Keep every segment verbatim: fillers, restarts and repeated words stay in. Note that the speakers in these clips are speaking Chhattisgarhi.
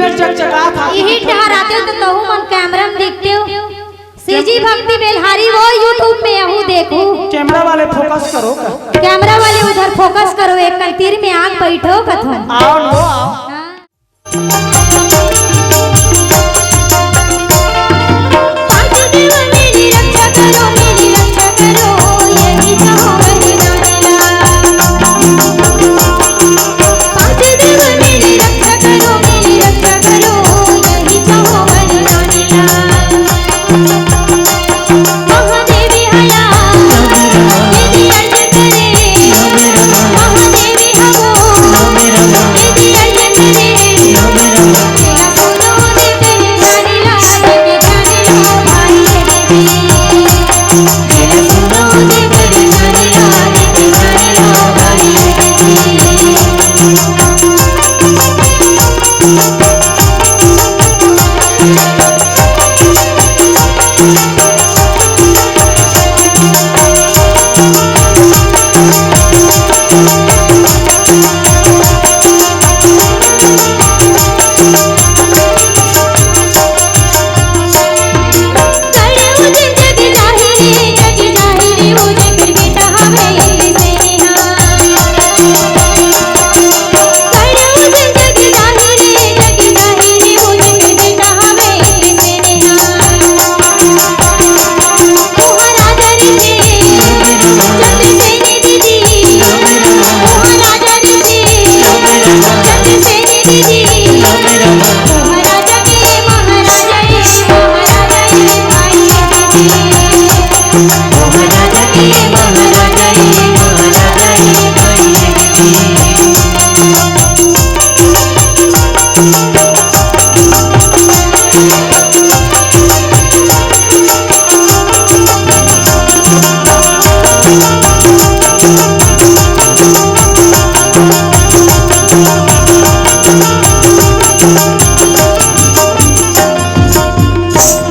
चकचकात हे। यही टहराते हो तो तहू मन कैमरा में दिखते हो। सीजी भक्ति बेलहारी वो YouTube में आहू देखू। कैमरा वाले फोकस करो। कैमरा वाले उधर फोकस करो, एक कन तीर में आके बैठो कथो। आओ लो, आओ। हाँ।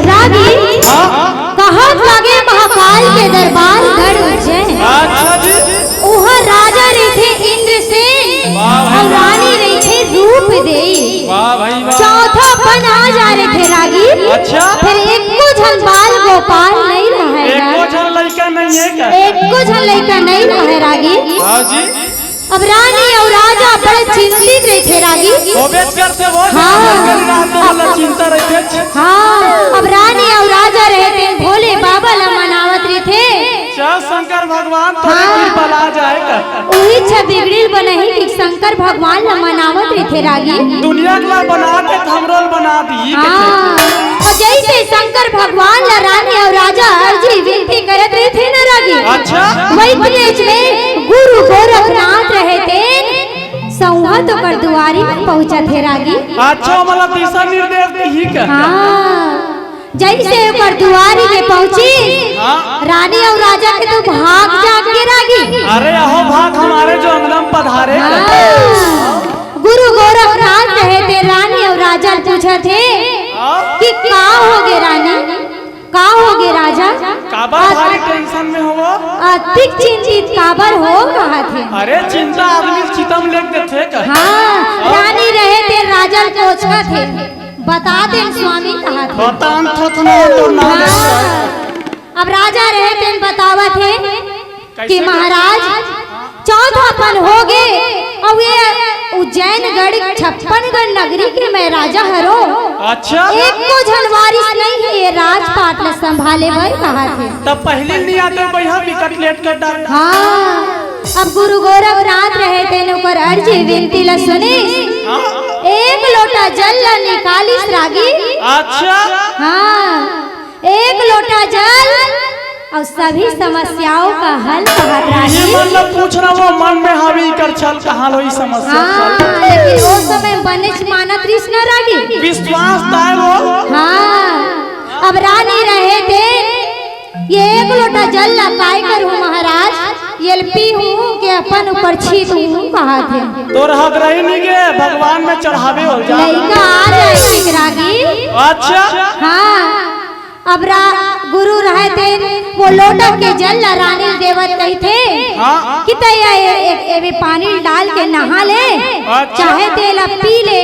रागी, हाँ? कहत लागे महाकाल के दरबार गढ़ उज्जैन। अच्छा जी। उहाँ राजा रहिथे इंद्रसेन, वाह भाई अउ वाह। रानी रहिथे रूप देई। वाह भाई वाह। चौथा पन आ जा रहिथे रागी। अच्छा। फेर एको झन बाल गोपाल नइ रहय गा। एको झन लइका नइ हे का? एको झन लइका नइ रहय रागी। हाँ जी। अब रानी अउ राजा बड़े चिंतित रहिथे रागी। होबेच करथे वो, हाँ। लइका नइ रहय त ओला चिंता रहिथे। हाँ, अब रानी अउ राजा रहे तेन भोले बाबा ला मनावत रहिथे। चल शंकर भगवान तोरे हाँ। कृपा ला जाए का। उही छ बिगड़िल बनही कि शंकर भगवान ला मनावत रहिथे रागी। दुनिया ला बना के हमरो ला बना दी। हाँ। अउ जइसे शंकर भगवान ला रानी अउ राजा अर्जी विनती करत रहिथे न रागी। अच्छा। वही बीच में गुरु गोरखनाथ रहे तेन संवत ओकर दुआरी में पहुंचत हे रागी। अच्छा, ओमन ला दिशा निर्देश दिही का? हाँ। जइसे ओकर दुआरी में पहुंचिस, हाँ। रानी अउ राजा के तो भाग जाग गे रागी। अरे अहो भाग हमारे जो अंगना में पधारे। हाँ। गुरु गोरखनाथ रहे तेन रानी अउ राजा ल पूछत हे हाँ। कि का होगे रानी, का होगे राजा? काबर अत-, भारी टेंशन में हवो? अतिक चिंतित काबर हो कहत हे। अरे चिंता आदमी ल चिता म लेग देथे का? हाँ, रानी रहे तेन राजा ल कोचकत हे। बता देन स्वामी कहत हे। बतान थोथना तो ना ले हाँ। अब राजा रहे तेन बतावत हे कि कैसे? महाराज, चौथा पन होगे, अउ ये उज्जैनगढ़ छप्पनगढ़ नगरी के मैं राजा हरों। अच्छा। एको झन वारिस नइ हे ये राजपाट ल संभाले बर कहत हे। तब पहिली नइ आते भैया, विकट लेट कर डाल। हाँ। अब गुरु गोरखनाथ रहे तेन ओकर अर्जी विनती ल सुनिस। हाँ। एक लोटा जल ल निकालिस रागी। अच्छा। हाँ। एक लोटा जल अउ सभी समस्याओं का हल कहत ये रागी। मन ल पूछ रहा वो मन में हावी कर छल कहाँ लो ई समस्या हाँ, छल। लेकिन ओ समय बनेच मानत रिस न रागी। विश्वास ताय वो। हाँ, अब रानी रहे तेन ये एक लोटा जल ला काय करूं महाराज, ये ल पीहूं के अपन ऊपर छीतहूं कहत हे। तोर हक रही नहीं के भगवान में चढ़ावे हो जा। लइका आ जाए ठीक रागी। अच्छा। हाँ, अब रा-, गुरु रहय तेन वो लोटा के जल ला रानी ल देवत कहिथे हाँ। कि तैं ए, ए, एमे पानी ल डाल के नहा ले, अच्छा। चाहे तेला पी ले।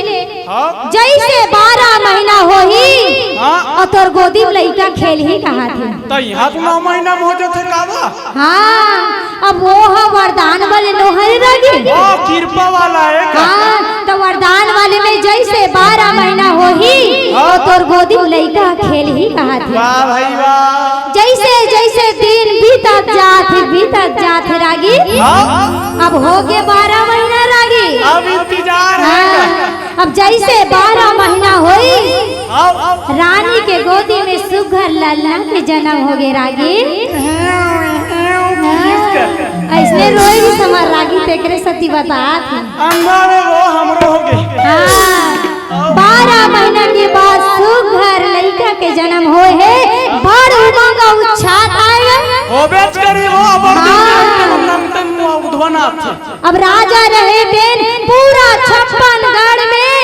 हाँ। जइसे बारह महीना होही हाँ। अउ तोर गोदी म लइका खेलही कहाथे। त इहाँ तो नौ महीना म हो जाथे का बा? हाँ, अब वो ह वरदान वाले नोहर रागी। ओ, कृपा वाला हे का? हाँ, त वरदान वाले में जइसे बारह महीना होही, हाँ। अउ तोर गोदी म लइका खेलही कहाथे। वाह भाई वाह। जइसे, जइसे दिन बीतत जात हे, बीतत जात हे रागी। हाँ। अब हो गे बारह महीना रागी। अब इंतजार हे हाँ। का? अब जइसे बारह महीना होइस, हाँ। रानी के गोदी में सुघर ललना के जनम हो गे रागी। अइसने रोए भी समर रागी, तेकरे सेती बतात हे। अंधा में वो हमरो हो गे। हाँ, बारह महीना के बाद सुघर लइका के जनम होए हे। बड़ उमंग अउ उत्साह आए हे। होबेच करी वो, अबर दिन में हाँ। अंतिम, अंतिम वो उद्भवन आथे। अब राजा रहे तेन पूरा छप्पन गढ़ में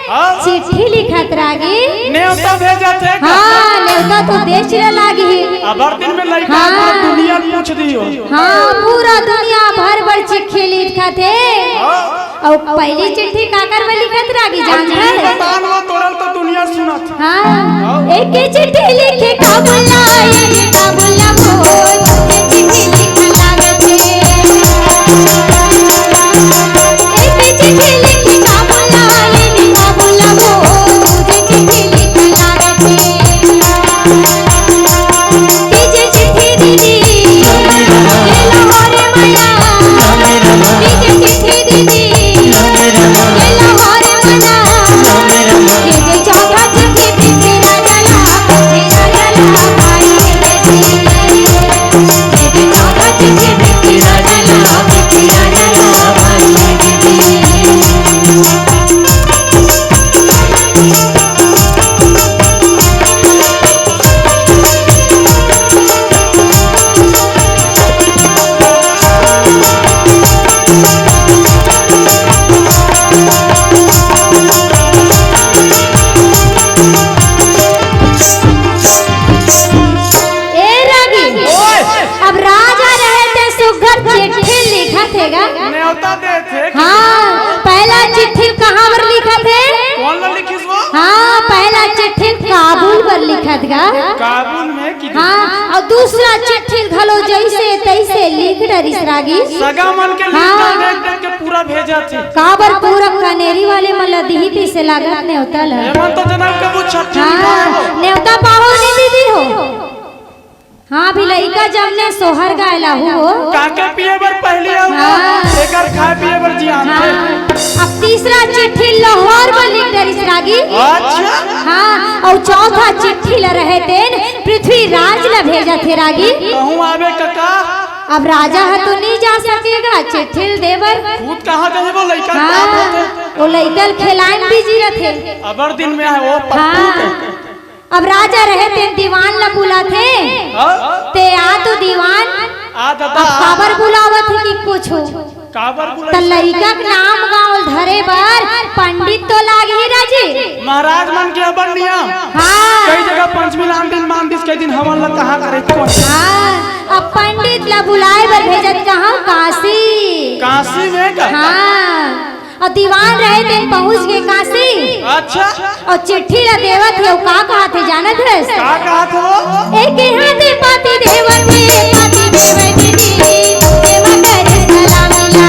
हाँ। चिट्ठी लिखत रागी। नेवता भेजत हे का? हाँ, नेवता तो देच ल लागही। अबर दिन में लइका हाँ। पूरा दुनिया ल पूछ दिही। हाँ, पूरा दुनिया भर बर चिट्ठी लिखत हे। हाँ। अउ पहिली चिट्ठी काकर बर लिखत रागी जानत हे? बतान वो तोरल तो दुनिया सुनत। हाँ, एक चिट्ठी लिखे का बुलाए, का बुलाबो, एक चिट्ठी लिखे लागत हे। एक चिट्ठी लिखे का बुलाए, का बुलाबो, दूजे चिट्ठी लिखे लागत हे। तीजे चिट्ठी दीदी, ले लो हो रे मया। तीजे चिट्ठी दीदी, ले लो हो रे मया। तीजे चौथा चिट्ठी दीदी, राजा ला, राजा ला, भाई दीदी। तीजे चौथा चिट्ठी दीदी, राजा ला, राजा ला, भाई दीदी। ए रागी, ओए! अब राजा रहे ते सुघर चिट्ठी लिखत हे गा। नेवता देथे। हाँ, पहला चिट्ठी कहाँ बर लिखत हे? कौन ला लिखिस वो? हाँ, पहला चिट्ठी काबुल बर लिखत गा। काबुल में कि हाँ, अउ दूसरा चिट्ठी घलो जइसे तइसे लिख डरिस रागी। सगा मन के लिख हाँ। देख देख के पूरा भेजत हे। काबर पूरा कनेरी वाले मन ला दिही तइसे लागत नेवता ला। एमन तो जनम के वो छट्ठी हाँ, मिठाई हो। नेवता पाहो नहीं दीदी हो। हाँ, अभी लइका जमने सोहर गाय लाहू हो। काके पिए बर पहिली अउ हाँ। एकर खाए पिए बर जियान हाँ। थे। अब तीसरा चिट्ठी लाहौर बर लिख डरिस रागी। अच्छा। हाँ, अउ चौथा चिट्ठी ला रहे तेन पृथ्वीराज ला भेजत हे रागी। कहूँ आबे कका। अब राजा ह तो नहीं जा सकेगा चिट्ठी ल दे बर। खुद कहाँ जाही वो लइका हाँ, काम होथे। वो लइका ल खेलाए म बिजी रथे। अबर दिन में आए वो पप्पू हाँ। के। अब राजा रहे तेन दीवान ला बुलाथे। हाँ? ते आ तो दीवान। आ दादा। अब काबर बुलावत हे कि कुछु? काबर त बुलावत हे? लइका के नाम गाँव धरे बर पंडित तो लागही राजी। महाराज मन के अपन नियम। हाँ। कई जगह पंचमी लान दिन मान दिस, कई दिन हवन ला कहाँ करे कौन? हाँ, अब पंडित ला बुलाए बर भेजत कहाँ? काशी। काशी में का? हाँ। अउ दीवान रहे तेन पहुँच गे काशी। अच्छा। अउ चिट्ठी ला देवत हे, अउ का कहत हे जानत हस? का कहत हो? एक हाथे पाती देवत हे, पाती देवत हे, देवा करे सलाम ला।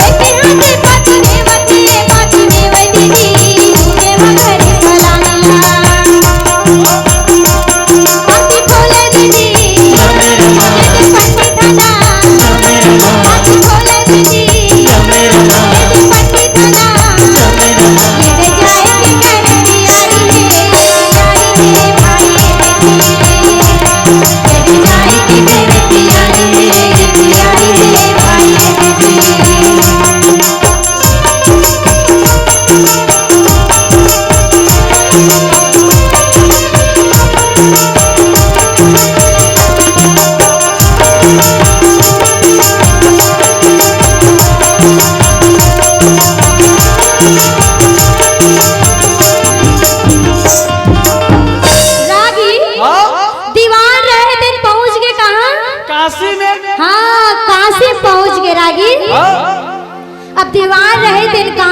एक हाथे पाती देवत हे, पाती देवत हे, देवा करे सलाम ला। पाती खोले दीदी, पाती थाना।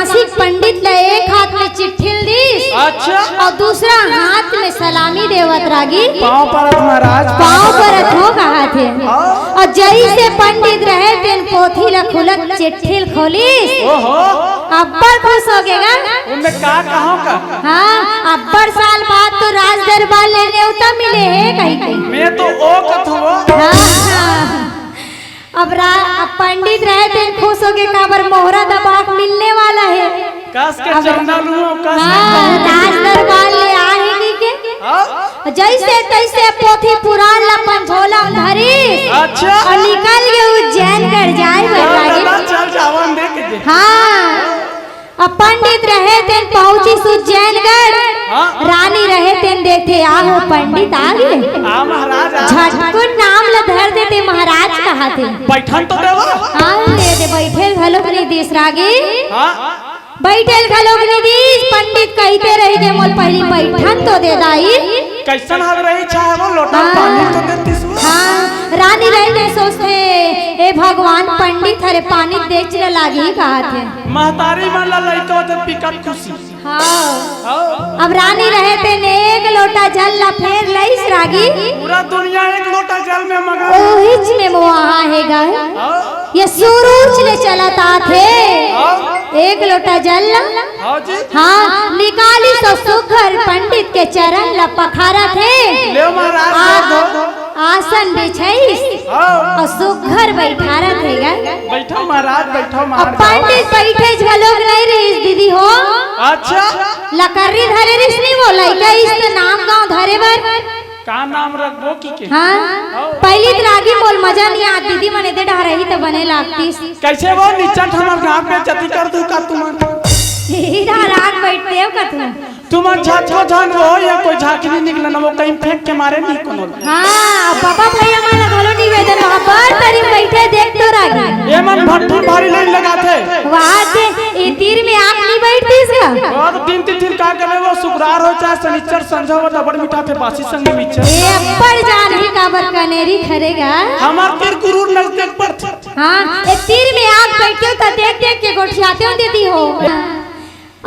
मासिक पंडित ला एक हाथ में चिट्ठी ल दिस, अच्छा। अउ दूसरा हाथ में सलामी देवत रागी। पाँव परत महाराज, पाँव परत हो कहाथे। हाँ। अउ जइसे पंडित रहे तेन पोथी ला खुलत चिट्ठी ल खोलिस। ओहो। अब्बड़ खुश हो गे गा। ओमे का कहांव का? हाँ, अब्बड़ साल बाद तो राज दरबार ले नेवता मिले हे कहिके। मैं तो ओ कथंव। हाँ, हाँ। अब रा-, अब पंडित रहे तेन खुश हो गे, काबर मोहरा दबाक मिलने वाला हे। कस के अब चंदा लूं, कस के हाँ, खाऊं। राज दरबार ले आहे कहिके। हाँ? जइसे तइसे पोथी पुराण ला अपन झोला में धरिस। अच्छा। अउ निकल गे उज्जैनगढ़ जाए बर चल रागी। दादा, चल जावन दे के दे। हाँ। अब पंडित रहे तेन पहुंचिस उज्जैनगढ़। हाँ। रानी रहे तेन देखथे, आहो पंडित आ गे। आ महाराज, आ। झटकुन नाम ल धर देथे महाराज कहाथे। बइठन तो देवा। हाँ, ले दे, बइठे घलोक नइ दिस रागी। हाँ। बइठे घलोक नइ दिस, पंडित कहिथे रहिगे मोला पहिली बइठन तो दे दाई। कइसन हग रही चाहे वो लोटा हाँ। पानी तो देतिस वो। हाँ, रानी रहे तेन सोचथे, ए भगवान, पंडित हरे पानी देच ल लागी कहाथे। महतारी मन ला लइका होथे पिकट खुशी। हाँ। हाँ। अब रानी रहे तेन एक लोटा जल ला फेर लइस रागी। पूरा दुनिया एक लोटा जल में मगन। ओहिच में मोहा हे गा। हाँ। ये सुरुज ले चलत आथे। हाँ। एक लोटा जल ला। हाँ जी। हाँ, निकालिस अउ सुघर पंडित के चरण ला पखारत हे। ले महाराज, आ-, ले दो। आसन बिछाइस हाँ। अउ सुघर बइठारत हे गा। बइठव महाराज, बइठव अब महाराज। पंडित बइठे घलोक नइ रहिस दीदी हो। अच्छा। लकर्री धरे रिहिस नी वो लइका, इस तो नाम गाँव धरे बर। का नाम रखबो कहिके? हाँ। हाँ। पहिली त रागी मोला मजा नइ आत, दीदी मन एदे डहर रही त बने लागतिस। कइसे वो निचट हमर गाँव के जती कर दू का तुमन? हीरा राग बइठते हो का तुम? तुमन झांको झान वो या कोई झांकी नइ निकलन, वो कहीं फेंक के मारे नइ कोनो। हाँ, पापा भइया मन ला घलो निवेदन, वहाँ पर तरी बइठे देख तो रागी। ये मन भट्ठू भारी नइ लगाथे। वहाँ के ए तीर में आग नइ बइठतिस का? और दिन तिथिर का करे वो शुक्रवार हो चाहे शनिचर संझा हो तबड़ मिठाथे बासी संगे मिक्चर। ए अब्बड़ जान ही काबर कनेरी खरेगा। हमर तीर गुरूर नजदीक परथे। हाँ, ए तीर में आग बइठे हो त देख देख के गोठियाते हो दीदी हो।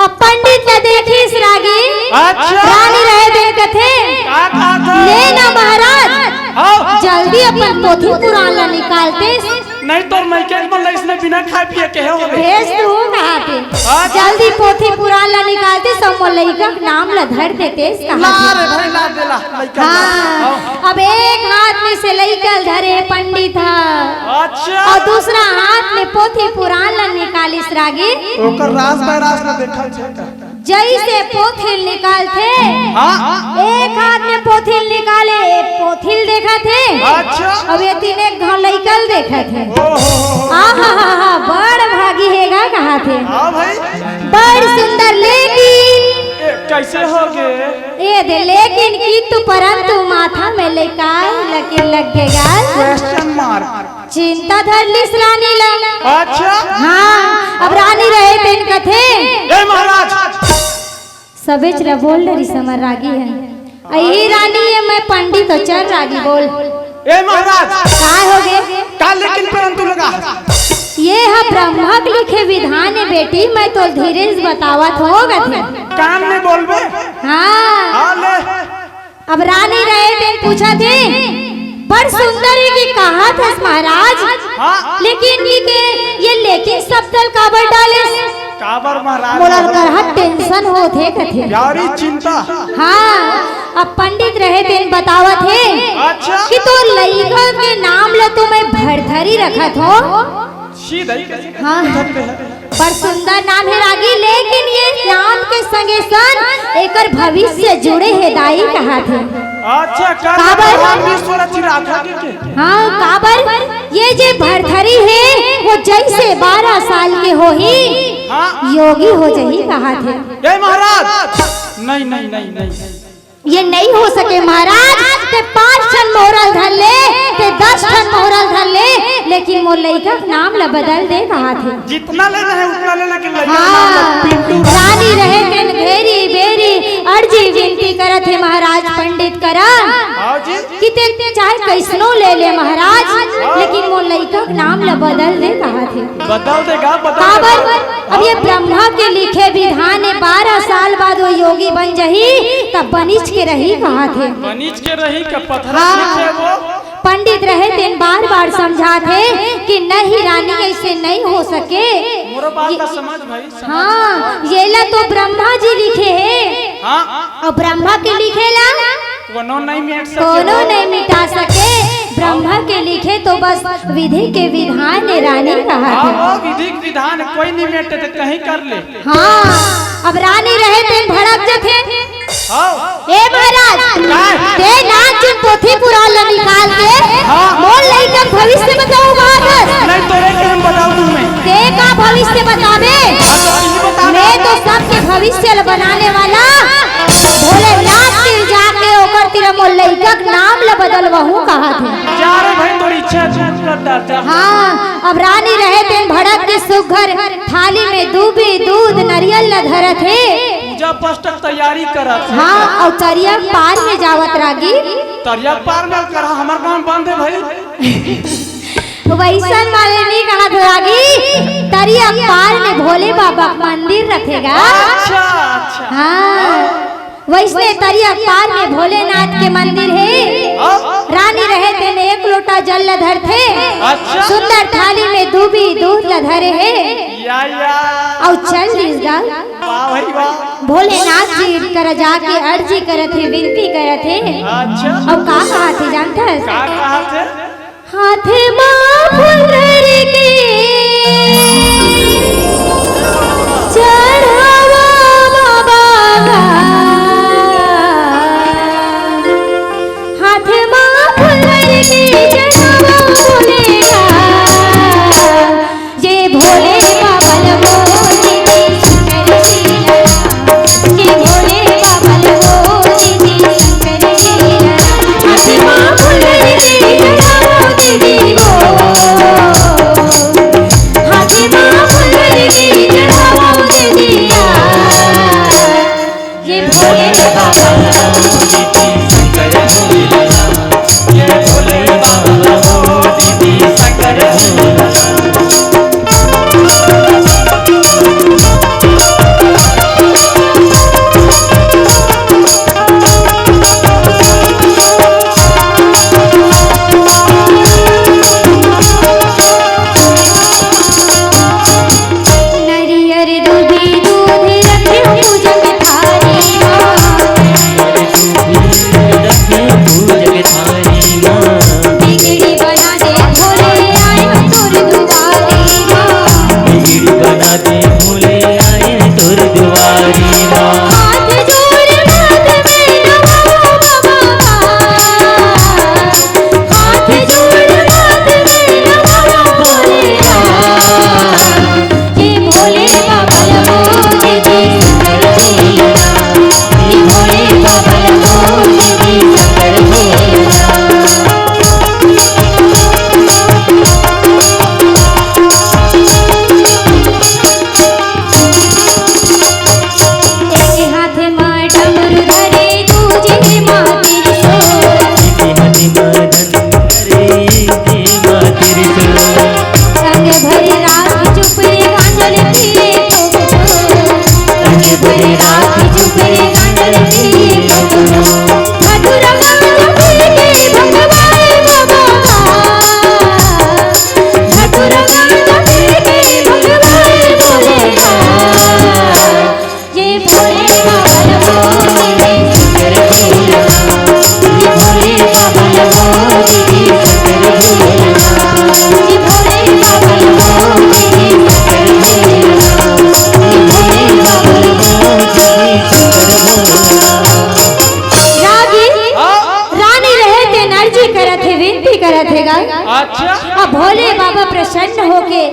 अब पंडित ला देखिस रागी। अच्छा। रानी रहे तेन कथे, का कहाथे? ले ना महाराज, हाँ। जल्दी अपन पोथी पुराण ला निकालतेस। नहीं तो मैं के मन ला इसने बिना खाए पिए के हो रे। भेज तू कहाथे। अच्छा। जल्दी पोथी पुराण ला निकालतेस, सब मोर लइका के नाम ला धर देतेस ला कहाथे। रे भाई, ला दे ला, लइका ला। हाँ। हाँ। अब एक हाथ में से लइका ल धरे पंडित ह। अच्छा। अउ दूसरा हाथ में पोथी पुराण ला निकालिस रागी। ओकर रास बैरास ला देखल छै का? जइसे पोथी ल निकालथे, हाँ। एक हाथ में पोथी ल निकाले, ए पोथी ल देखथे। अच्छा। अब ए तीन एक घाव लइका ल देखथे। ओहो। आहा हा हा, बड़ भागी हे गा कहाथे। हाँ भाई। बड़ सुंदर लेकिन ए, कइसे हो गे? ए दे, लेकिन किंतु परंतु माथा में लइका लगे लग गे गा। Question mark। चिंता धर लिस रानी ला। अच्छा। हाँ, अब रानी रहे तेन कथे। ए महाराज। सबेच ला बोल डरिस हमर रागी हे। अही रानी हे, मैं पंडित हो, चल रागी बोल। ए महाराज। का हो गे? का लेकिन परंतु लगा? ये ह ब्रह्मा के लिखे विधान हे बेटी, मैं तो धीरे से बतावत हो कथे। कान में बोलबे? हाँ। हाँ, ले। अब रानी रहे तेन पूछथे, बड़ सुंदर हे कि कहाथस महाराज, हाँ। लेकिन ये के, ये लेकिन शब्द ल काबर डालिस? काबर महाराज? मोला करहा tension होथे कथे। प्यारी चिंता। हाँ, अब पंडित रहे तेन बतावत हे अच्छा। कि तोर लइका के नाम ल तो मैं भरथरी रखत हो। सीधा ही कैसे हाँ। पूछत हे? बड़ सुंदर नाम हे रागी, लेकिन ये नाम के संगे संग एकर भविष्य जुड़े हे दाई कहाथे। अच्छा, का काबर? भगवान विश्व रचि राखा के, के? हाँ, काबर? ये जे भरथरी हे, वो जइसे बारह साल के होही, हाँ। योगी हो जही कहाथे। ए महाराज, नहीं, नहीं, नहीं, नहीं। ये नइ हो सके महाराज, ते पाँच ठन मोहरा ल धर ले, ते दस ठन मोहरा ल धर ले, लेकिन मोर लइका के नाम ल बदल दे कहाथे। जितना लेना हे उतना ले, लेकिन लइका के नाम ल हाँ, पिंटू रानी रहे तेन घेरी बेरी अरजी विनती करत हे महाराज पंडित करा। हाँ जी। कि ते चाहे कइसनो ले ले महाराज, लेकिन मोर लइका के नाम ल बदल दे कहत हे। बदल दे गा, बदल दे। काबर? अब ये ब्रह्मा के लिखे विधान हे, बारह साल बाद वो योगी बन जही, तब बनिच के रही कहत हे। बनिच के रही का पथरा हाँ। लिखे वो? पंडित रहे तेन बार-बार समझात हे कि नहीं रानी, अइसे नहीं हो सके। मोरो बात ये ला समझ भाई, समझ। हाँ, ये ला तो ब्रह्मा जी लिखे हे। हाँ। अउ ब्रह्मा के लिखे ला कोनो नहीं मिट सके कोनो वो। नहीं मिटा सके। ब्रह्मा के लिखे तो बस विधि के विधान हे रानी कहत हाँ, हे। वो विधि के विधान कोई नहीं मिटे तो कहीं कर ले। हाँ, अब रानी रहे तेन भड़क जथे। हाँ। ए महाराज, काय? ते नाच जोन पोथी पुराण ल निकाल के हाँ। मोर लइका के भविष्य बताओ बात। नहीं, तोरे के हम बताओ तुम्हें। ते का भविष्य बताबे? हाँ, तो यही बता मैं रहा तो हूँ। सबके भविष्य ल बनाने वाला भोलेनाथ तीर जाके ओकर तीर मोर लइका के नाम ल बदलवाहूँ कहत हे। जा रे भाई, तोर इच्छा पूर्ण कर डार, जा। हाँ, अब रानी रहे तेन भड़क के सुघर थाली में दूबी, दूध, नरियल ल धरत हे। पूजा पाठ के तैयारी करत हे। हाँ, अउ तरिया पार में जावत रागी। तरिया पार में करा, हमर गाँव बंद हे भाई। तो वइसन वाले नहीं कहत रागी, तरिया पार में भोले बाबा के मंदिर रथे गा। अच्छा, अच्छा। हाँ, वइसने तरिया पार में भोलेनाथ के मंदिर हे। हाँ। रानी रहे तेन एक लोटा जल ल धरथे। अच्छा। सुंदर थाली में दूबी दूध ल धरे हे। या, या। अउ चल दिस गा। वाह भाई वाह। भोलेनाथ जी करा जाके अर्जी करत हे, विनती करत हे। अच्छा। अउ का कहत हे जानथस? का कहत हे? हाथ मा फूल धर के चढ़ावा बाबा का। हाथ मा फूल धर के चढ़ावा भोले का। जय भोले बाबा ल मोरे शंकर जी लगा। जय भोले बाबा ल मोरे शंकर जी लगा। हाथ मा फूल धर के चढ़ावा दीदी हो। हाथ मा फूल धर के चढ़ावा दीदी आ। ये भोले बाबा, शंकर भोला, ये भोले बाबा, शंकर भोला। नरियर दूधी दूध रखे पूजन थारी मा। रखे पूजन थारी मा। बिगड़ी बना दे भोले आए तोर दुआरी मा। बिगड़ी बना दे भोले आए तोर दुआरी मा। हाथ जोड़ माथ में नमाओ बाबा का। हाथ जोड़ माथ में नमाओ भोले का। हे भोले बाबा लबो दीदी शंकर भोला। हे भोले बाबा लबो दीदी शंकर भोला। एक हाथ मा डमरू धरे, दूजे मा त्रिशूल। एक हाथ मा डमरू धरे, दूजे मा त्रिशूल। संग भरी राख चुपरे गांजल पीले पोपटो। संग भरी राख चुपरे गांजल पीले पोपटो। धतुरा गांजा पी के भंगवाए बाबा का। धतुरा गांजा पी के भंगवाए भोले का। ये भोले बाबा लबो दीदी शंकर भोला। ये भोले बाबा लबो दीदी शंकर भोला। ये भोले बाबा लबो दीदी शंकर भोला। ये भोले बाबा लबो दीदी शंकर भोला। रागी, हाँ? रानी रहे तेन अर्जी करत हे, विनती करत हे गा। अच्छा। अब भोले बाबा प्रसन्न होके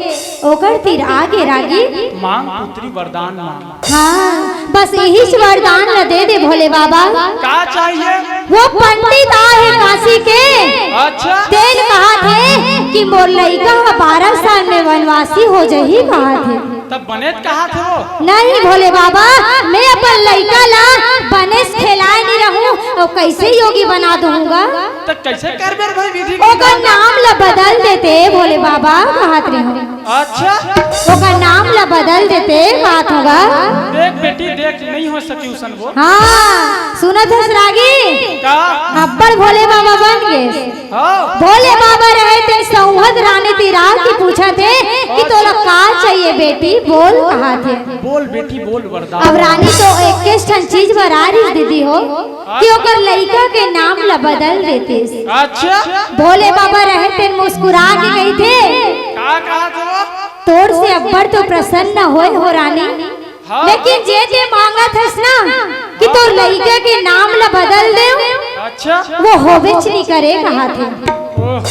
ओकर तीर आगे रागी। मांग पुत्री वरदान मांग। हाँ, बस इहीच वरदान ल दे दे भोले बाबा। का चाहिए? वो पंडित आए हे काशी के। अच्छा। तेन कहत हे कि मोर लइका ह बारह साल में वनवासी हो जही कहत हे। तब बनेच कहाथे वो। नहीं भोले बाबा, मैं अपन लइका ला बनेच खेलाए नहीं रहूं अउ कइसे योगी बना दूंगा? त कइसे करबे रे भाई विधि के ओकर हिसाब से? नाम ला बदल देते भोले बाबा, कहत रहे हूँ। अच्छा। ओकर नाम ला बदल देते, कहत हूँ गा। देख बेटी, देख, नहीं हो सकी उसन वो। हाँ, सुनत हस रागी? का? अब्बड़ भोले बाबा बन गे। हाँ। भोले बाबा रहे तेन सौंहत रानी तिरा के पूछत हे कि तोला का चाहिए बेटी, बोल, कहत हे। बोल बेटी, बोल वरदान। अब रानी तो इक्कीस ठन चीज बरा रहिस दीदी हो कि ओकर लइका के नाम ला बदल देतिस। अच्छा। भोले बाबा रहे तेन मुस्कुरा के कहिथे, का कहत हे वो? तोर से अब्बड़ तो प्रसन्न होय हो रानी, हाँ। लेकिन जे ते मांगत हस ना कि तोर लइका के नाम ला बदल देव, अच्छा। वो होबेच नी करे, कहत हे। ओहो।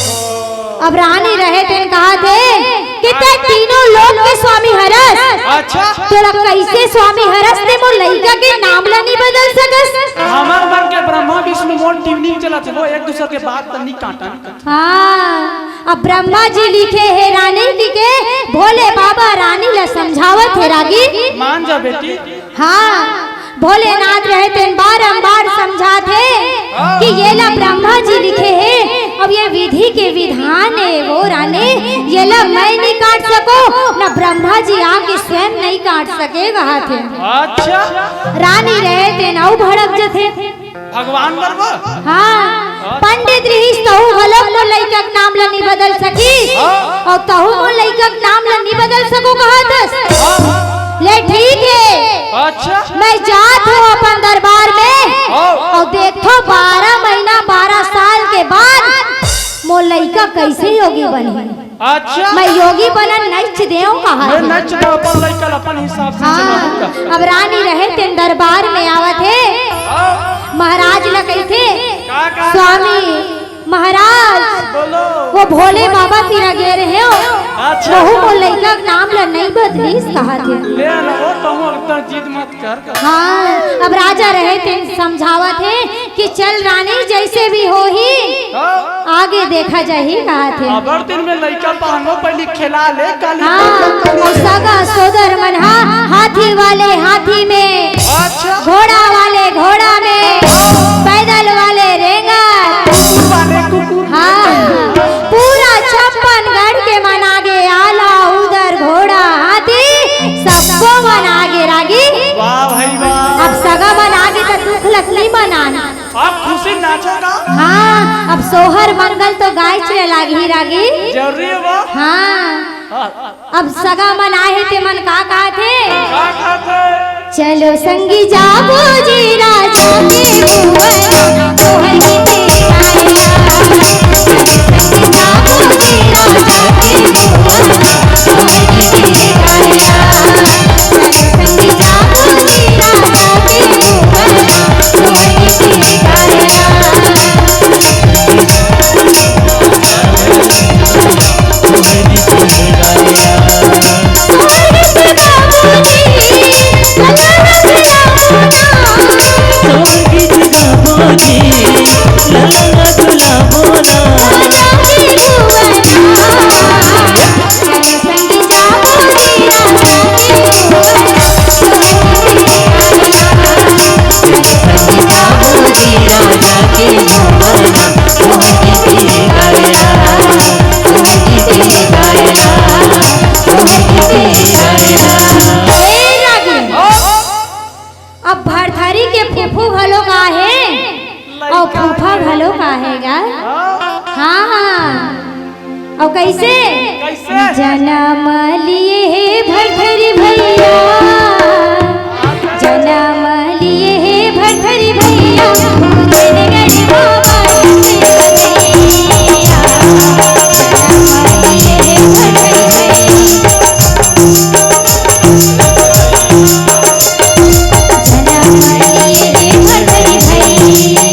अब रानी रहे तेन कहत हे कि तैं तीनों लोक के स्वामी हरस। अच्छा। तोला कइसे स्वामी हरस ते मोर लइका के नाम ला नी बदल सकस? हमर मन के ब्रह्मा विष्णु मोर ट्यूनिंग चलत हे, वो एक दूसर के बात त नी काटन। हाँ, अब ब्रह्मा जी लिखे हे रानी जी के, भोले बाबा रानी ला समझावत हे रागी। मान जा बेटी। हाँ, भोलेनाथ रहे तेन बारंबार समझात हे कि ये ला ब्रह्मा जी लिखे हे, अब ये विधि के विधान हे वो रानी, ये ला मैं नी काट सको, न ब्रह्मा जी आके स्वयं नी काट सके, कहत हे। अच्छा। रानी रहे तेन अउ भड़क जथे। भगवान बर वो? हाँ, पंडित रिहिस तहू घलोक मोर लइका के नाम ला नी बदल सकिस। हाँ। अउ तहू मोर लइका के नाम ला नी बदल सको कहत हस। हाँ। ले ठीक हे। अच्छा। मैं जात हूँ अपन दरबार में। हाँ। अउ देखथों बारह महीना, बारह साल के बाद मोर लइका कइसे योगी बनही। अच्छा। मैं योगी बनन नच देव, कहत हे। मैं नच देव, अपन लइका ल अपन हिसाब से हाँ, चलाऊंगा। अब रानी रहे तेन दरबार में आवत हे। हाँ। महाराज ल कहिथे, का, का? स्वामी महाराज, बोलो। वो भोले बाबा तीरा गे रहे हो, अच्छा। वहू मोर लइका के नाम ल नइ बदलिस, कहत हे। ले ना, वो तो एकदम जिद मत कर। हाँ, अब राजा रहे तेन समझावत हे कि चल रानी, जइसे भी होही, हाँ। आगे देखा जाही, कहत हे। अब्बड़ दिन में लइका पहनो, पहिली खेला ले, काली हाँ, पूजा करी। अउ सगा सोदर मन हा, हाथी वाले हाथी में, अच्छा। घोड़ा वाले घोड़ा में, पैदल वाले रेंगत। कुकुर वाले कुकुर। हाँ, पूरा छप्पन गढ़ के मन आगे, आला, उदर, घोड़ा, हाथी, सबको मन आगे रागी। वाह भाई वाह। अब सगा मन आगे त दुख लखनी मनान। अब खुशी नाचो का? हाँ, अब सोहर मंगल तो गायच ल लागही रागी। जरूरी हे वो। हाँ। हाँ। अब सगा मन आहे ते मन का कहत हे? का कहत हे? चलो संगी जाबो जी राजा के भुवन, तोहर गीत गाया। चलो संगी जाबो जी राजा के भुवन, तोहर गीत गाया। चलो संगी जाबो जी राजा के भुवन, तोहर गीत गाया। ए रागी, अब भरथरी के फूफू घलो का हे, अउ फूफा घलो का हे गा। हाँ, हाँ। अउ कइसे? कइसे? जनम लिए हे भरथरी भइया, जनम लिए हे भरथरी भइया, भूतन गढ़ बाबा के बधइया। जनम लिए हे भरथरी भइया।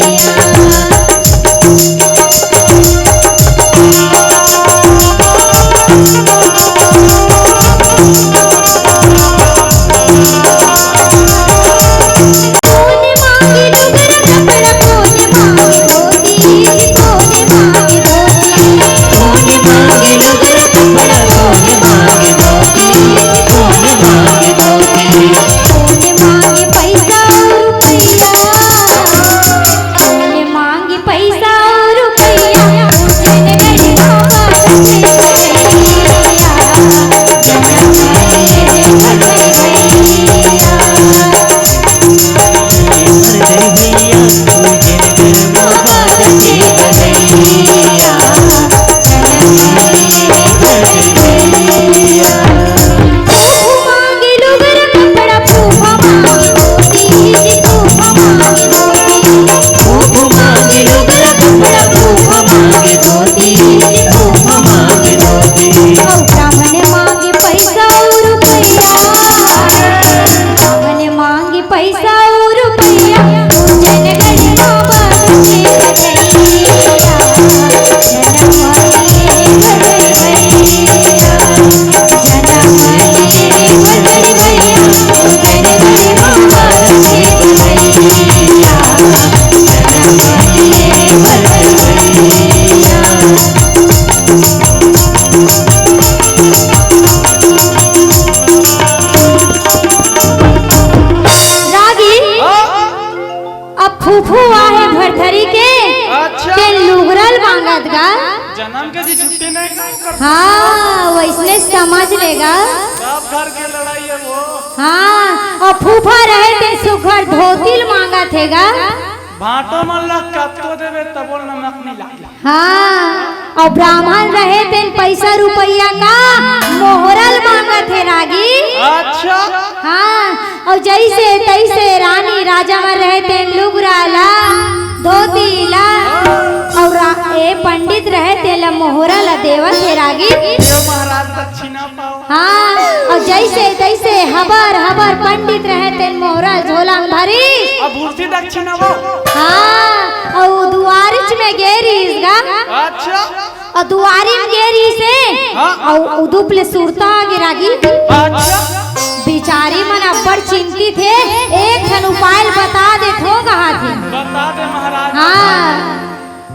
फूफू आहे भरथरी के, अच्छा। तेन लुगरा ल मांगत गा। जन्म के जी छुट्टी नहीं ना ओकर। हाँ, वइसने समझ ले गा। सब घर के लड़ाई हे वो। हाँ, अउ फूफा रहे तेन सुघर धोती ल मांगत हे गा। भांटो मन ला कत्तो देबे तबो नमक नहीं लागे। हाँ, अउ ब्राह्मण रहे तेन पइसा रुपइया का मोहरा ल मांगत हे रागी। अच्छा। हाँ, अउ जइसे तइसे रानी राजा मन रहे तेन लुगरा ला, धोती ला, अउ रा-, ए पंडित रहे तेला मोहरा ला देवत हे रागी। यो महाराज दक्षिणा पाओ। हाँ, अउ जइसे तइसे हबर हबर पंडित रहे तेन मोहरा झोला म भरी। अब उर्सी दक्षिणा वो। हाँ, अउ दुवारिच में गे रिहिस गा। अच्छा। अउ दुवारी म गे रिहिस हे। हाँ। अउ उदुप ले सुरता आगे रागी। अच्छा। बिचारी मन अब्बड़ चिंतित हे, एक ठन उपाय ल बता देथों कहत हे। बता दे महाराज। हाँ।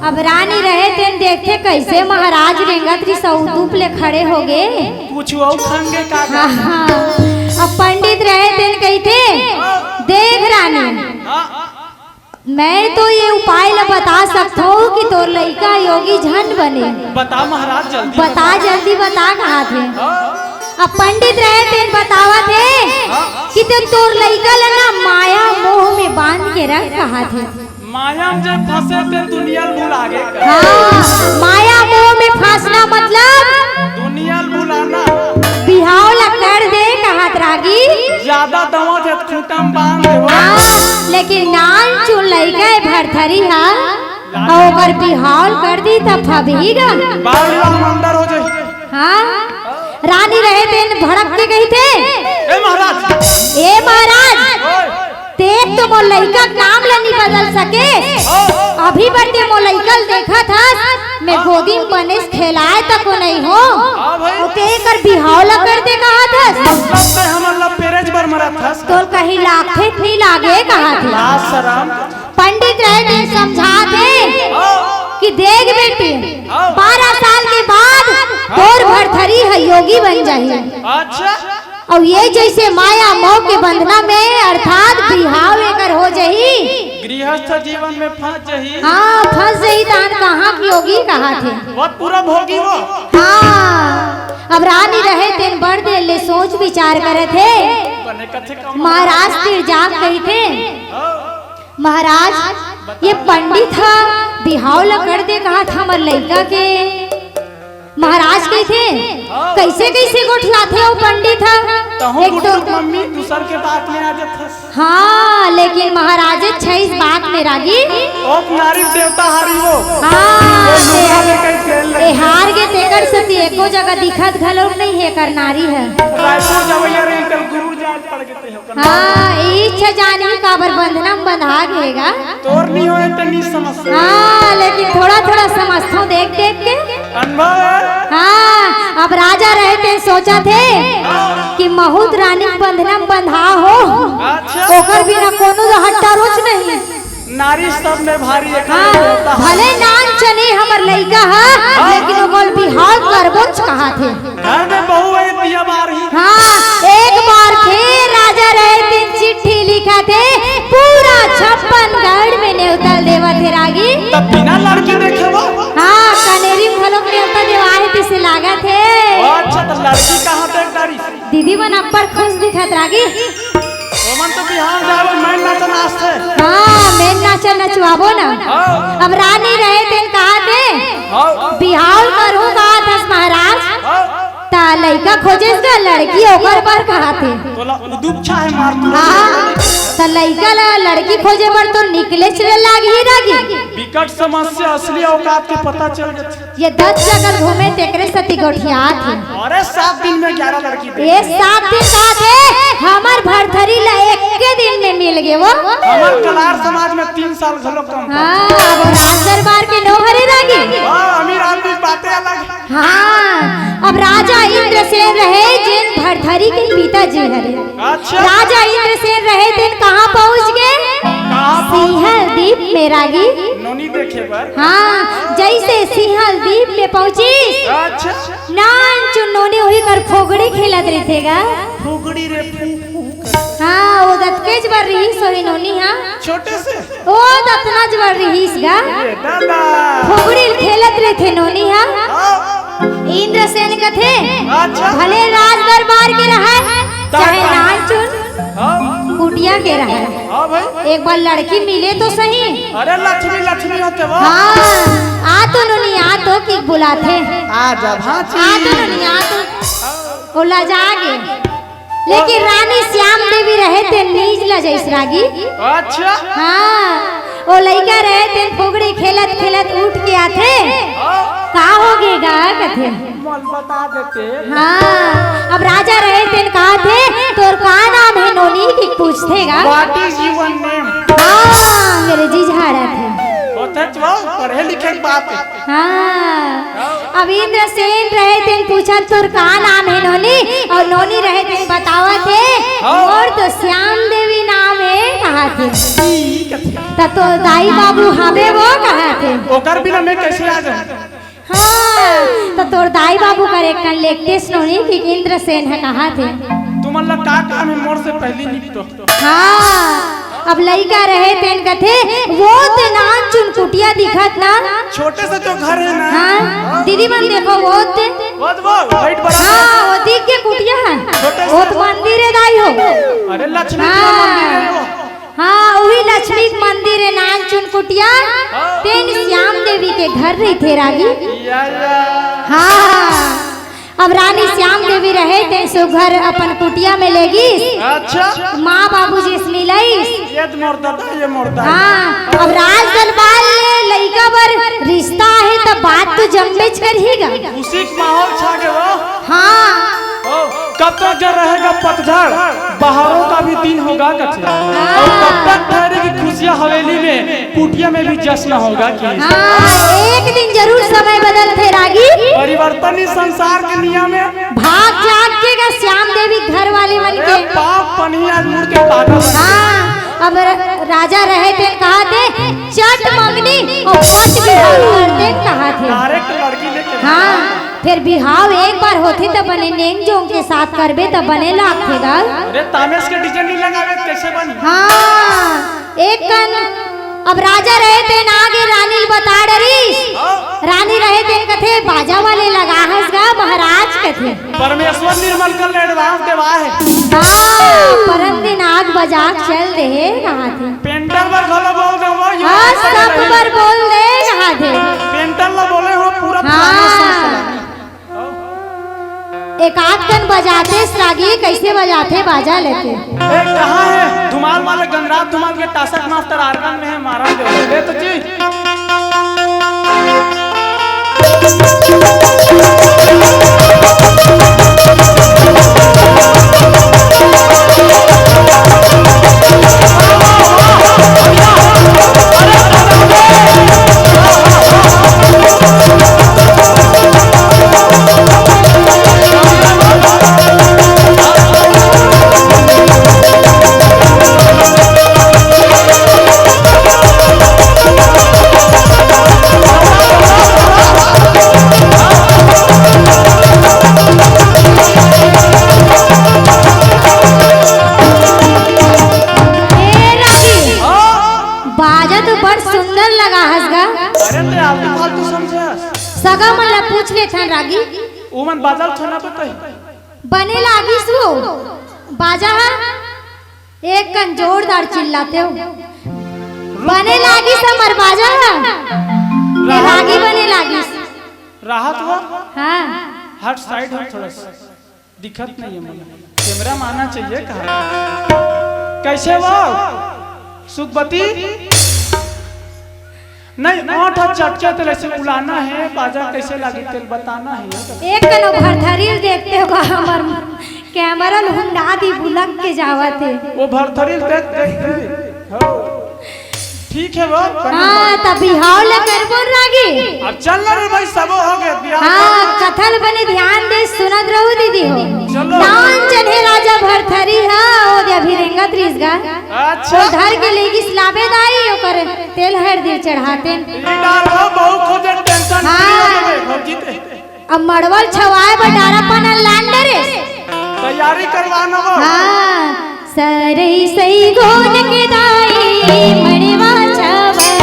अब रानी रहे तेन देखथे कइसे महाराज रेंगत रिहिस अउ उदुप ले खड़े होगे। कुछ अउ खांगे का? हाँ, हाँ। अब पंडित रहे तेन कहिथे, देख रानी, हाँ। मैं तो ये उपाय ल बता सकथों कि तोर लइका योगी झन बने। बता महाराज, जल्दी बता, बता। जल्दी बता कहत हे। हाँ। अब पंडित रहे तेन बतावत हे हाँ। कि ते तोर लइका ल ना माया मोह में बांध के रख कहत हे। माया में जब फंसे ते दुनिया ल भुला गे। हाँ, माया मोह में फंसना मतलब दुनिया ल भुलाना। बिहाव ला कर दे कहत रागी। ज्यादा दवा जब खूंटा में बांध दे हो। हाँ, लेकिन नानचुन लइका हे भरथरी हा, अउ ओकर बिहाव ल कर दी त फबही गा। बाल विवाह में अंदर हो जाई। हाँ, रानी रहे तेन भड़क के कहिथे, ए महाराज। ए महाराज, ओए। ते तो मोर लइका के नाम ल नइ बदल सके। हाँ। अभी बर ते मोर लइका ल देखत हस, मैं हाँ। गोदी म बनेच खेलाय तको नइ हों। हाँ भाई। अउ ते एकर बिहाव ल कर दे कहत हस। मतलब ते हमन ल पेरेज बर मरत हस। तोर कहीं लागथे त नइ लागे कहत हे। लाज शरम। पंडित रहे तेन समझात हे हाँ। कि देख बेटी, हाँ। बारह साल के बाद हाँ। तोर भरथरी ह योगी बन जाही। अच्छा। अउ ये जइसे माया मोह के बंधना में अर्थात बिहाव एकर हो जाही। गृहस्थ जीवन में फंस जाही। हाँ, फंस जाही, तहान कहाँ के योगी कहत हे। वो पूरा भोगी वो। हाँ, अब रानी रहे तेन बड़ देर ले सोच विचार करत हे। बने कथे का महाराज तीर जाके कहिथे, हाँ। महाराज, ये पंडित ह बिहाव ल कर दे कहत हमर लइका के। महाराज कहिथे, कइसे कइसे गोठियाथे ओ पंडित ह? तहूँ एक तो गुड्डू मम्मी दूसर के बात में आ जाथस। हाँ, लेकिन महाराज छइस बात में रागी। ओ नारी देवता हारी वो। हाँ, वो दूसरा ते-, में कहीं खेल लगी। ए हार गे तेकर सेती एको जगह दिखत घलो नइ हे एकर नारी ह। रायपुर जवैया रहे, कल गुरु जान पड़ गए। हाँ, इच्छा जानी काबर बंधना म बंधा गे गा। तोर नहीं होए त नहीं समझ। हाँ, लेकिन थोड़ा थोड़ा समझथों देख देख के। अनुभव हे। हाँ, अब राजा रहे तेन सोचत हे कि महूँ त रानी के बंधना म बंधा हों। अच्छा। ओकर बिना कोनो हट्टा रोच नहीं। नारी सब में भारी एक हाँ, देवता हे। भले नानचुन ए हमर लइका ह, हाँ। लेकिन ओकर बिहाव करबोच कहत हे। घर में बहू हे, दिया बार ही। हाँ, एक बार फेर राजा रहे तेन चिट्ठी लिखत हे, पूरा छप्पन गढ़ में नेवता ल देवत हे रागी। तब बिना लड़की देखे वो? हाँ, कनेरी में घलोक नेवता देवाय हे तइसे लागत हे। अच्छा, त लड़की कहाँ देख डारी? दीदी मन अब्बड़ खुश दिखत रागी। ओमन तो बिहाव जाबो, मैं नाचा नाचथे। हाँ, मैं नाचा नचवाबो ना। हाँ। अब रानी रहे तेन कहत हे, हाँ। बिहाव करहूँ कहत हस महाराज। हाँ। त लइका खोजेस गा, लड़की ओकर बर कहत हे। तोला उदुप छाहे मार तू। हाँ, त लइका ला लड़की खोजे बर तो निकलेच ले लागही रागी। बिकट समस्या, असली औकात के पता चल जाथे। ये दस जगह घूमे तेकरे सेती गोठियात हे। अरे सात दिन में ग्यारह लड़की देख। ये सात दिन कहत हे, हमर भरथरी ला एक्के दिन में मिल गे वो। हमर कलार समाज में तीन साल घलो कम। हाँ, अब राज दरबार के नोहरे रागी। हाँ, अमीर आदमी बातें अलग। हाँ, अब राजा इंद्रसेन रहे, जेन भरथरी के पिताजी हरे। अच्छा। राजा इंद्रसेन रहे, तेन कहाँ पहुँच गे? कहाँ पहुँच गे? सिंहल दीप में रागी। नोनी देखे बर। हाँ, जइसे सिंहल दीप में पहुँचिस। अच्छा। नानचुन नोनी उही कर फोगड़ी खेलत रहिथे गा। फोगड़ी रे फू फू कर। हाँ, वो दतकेच बर रिहिस होही नोनी हा। छोटे से? ओ, दतना ज बर रिहिस गा। ए दादा। फोगड़ी ल खेलत रहिथे नोनी हा। हाँ। इंद्रसेन कथे, अच्छा। भले राज दरबार के रहय, चाहे नानचुन हाँ। कुटिया के रहय। हाँ भाई। एक बार लड़की मिले तो सही। अरे लक्ष्मी, लक्ष्मी होथे वो। हाँ, आ तो नोनी, आ तो कि बुलाथे। आ जा भांची। आ तो नोनी, आ तो। ओ लजा गे। लेकिन रानी श्याम देवी रहे तेन नीच लजइस रागी। अच्छा। हाँ, ओ लइका रहे तेन फोगड़ी खेलत खेलत उठ के आथे। हाँ। का हो गे गा कथे। मल बता देते। हाँ, अब राजा रहे तेन कहाथे, तोर का नाम हे नोनी कि पूछथे गा। What is your name? हाँ, अंग्रेजी झाड़ाथे। होथे तो पढ़े लिखे के बात हे। हाँ। अब इंद्रसेन रहे तेन पूछत, "तोर का नाम हे नोनी?" अउ नोनी रहे तेन बतावत हे, हाँ। "मोर तो श्याम देवी नाम हे," कहाथे। ई कथे। "त तोर दाई बाबू हवे वो," कहाथे। ओकर बिना मैं कैसे आ जाऊं? हाँ, त तोर दाई बाबू कर एक कन लेगतेस नोनी कि इंद्रसेन ह कहाथे। तुमन ला का काम हे मोर से पहली निपटो। हाँ, अब लइका रहे तेन कथे, "वो ते नानचुन कुटिया दिखत ना?" छोटे से जो घर हे ना। हाँ, दीदी मन देखो, वो ते। वो तो वो, white बड़ा। हाँ, वो दिख गे कुटिया हे। छोटे से। वो तो मंदिर हे दाई हो। अरे लक्ष्मी हाँ। मंदिर हे वो। हाँ, उही लक्ष्मी के मंदिर हे नानचुन कुटिया। हाँ। तेन श्याम देवी के घर रहिथे रागी। या, या। हाँ। अब रानी श्याम देवी रहे, तेन सुघर अपन कुटिया में लेगिस। अच्छा। माँ बाबूजी से मिलइस। ये तो मोर दादा, ये मोर दादा। हाँ, अब राज दरबार ले लइका बर रिश्ता हे, त बात तो जमबेच करही गा। खुशी के माहौल छा गे वो। हाँ। ओ, कब तक जो रहेगा पतझड़, बहारों का भी दिन होगा कथे। हाँ। अउ कब तक ठहरेगी खुशियाँ हवेली में, कुटिया में भी जश्न होगा कि। हाँ, एक दिन जरूर समय बदलथे रागी। परिवर्तन ही संसार के नियम हे। भाग जाग के गा श्याम देवी घर वाले मन अरे के। पाप पनही आज मुड़ के पाटा बन हाँ, अब र-, राजा रहे तेन कहाथे, "चट मंगनी अउ पट बिहाव कर देन," कहाथे। Direct लड़की लेके हाँ, फेर बिहाव एक बार होथे त बने, नेंग जोंग के साथ करबे त बने लागथे गा। अरे तामेस के DJ नइ लगावे त कैसे बनी? हाँ, एक कन अब राजा रहे तेन आगे रानी ल बता डरिस। हाँ। रानी रहे तेन कथे, "बाजा वाले लगा हस गा महाराज," कथे। परमेश्वर निर्मल कर ले advance देवा हे। हाँ, परन दिन आग बजा के चल दे हे कहाथे। पेंडल बर घलो बोल दे वो, ये हाँ, बात सब रही। बर बोल दे कहाथे। पेंडल ला बोले हो पूरा हाँ। फलाना संग फलाना। एक आध कन बजातेस रागी, कैसे बजाथे बाजा लेके? ए, कहाँ हे धुमाल वाले गंगराज धुमाल के टासक मास्टर आरकन में हे, मारा दे। ए तो जी। ए रागी, हाँ। बाजा तो बड़ सुंदर लगा हस गा। अरे ते आलतू फालतू समझे हस। सगा मन ला पूछ लेथन रागी। उमन बाजा ल थोना बताही। बने लागिस वो बाजा ह? एक कन जोरदार चिल्लाते हो। बने लागिस हमर बाजा ह? के रागी बने लागिस? राहत हो? हाँ। हट side हो थोड़ा सा। दिखत नहीं है मुझे। Camera में आना चाहिए कहा। कैसे हो? सुखबती? नहीं, ओठ हाथ चटके तेल ऐसे उलाना है, बाजा कैसे लागी तेल बताना है। एक कनो भरथरी ल देखते हो का हमर camera ल हुंडा दी बुलक के जावत हे। वो भरथरी ल देख देख के। हो। ठीक है वो। हाँ, त बिहाव ले करबो रागी। अब चल ना रे भाई, सबो हो गए, बिहाव हाँ, कर। कथा ल बने ध्यान दे, सुनत रहू दीदी हो। चलो। नान चढ़े राजा भरथरी हा, ओ दे अभी रेंगत रिस गा। अच्छा। ओ धर के लेगिस लाबे दाई, ओकर तेल हरदी चढ़ातेन। ई डाल हो, बहू खोजे tension free हो हाँ। जबे, भौजी ते। अब मड़वा ल छवाए बर डारा पाना लान डरे। तैयारी करवाना वो। हाँ, सरई सई गोनक दाई मड़वा छावई।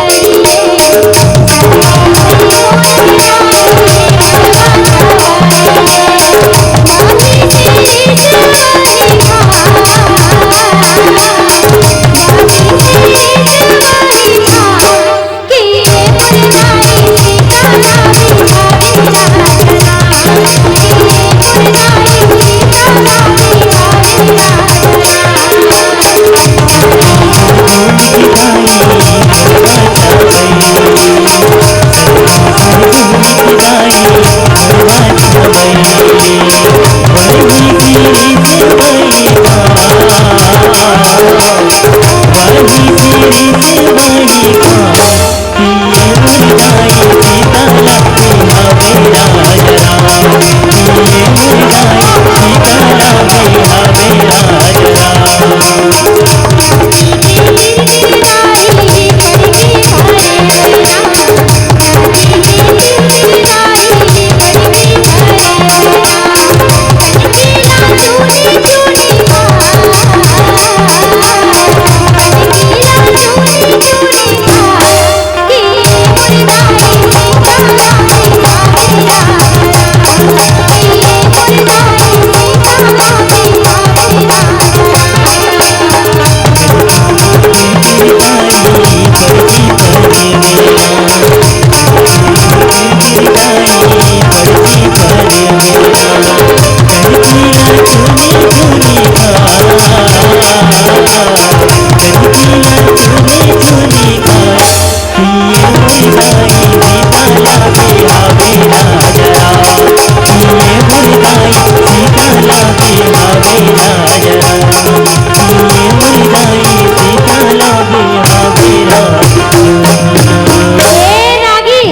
ए रागी,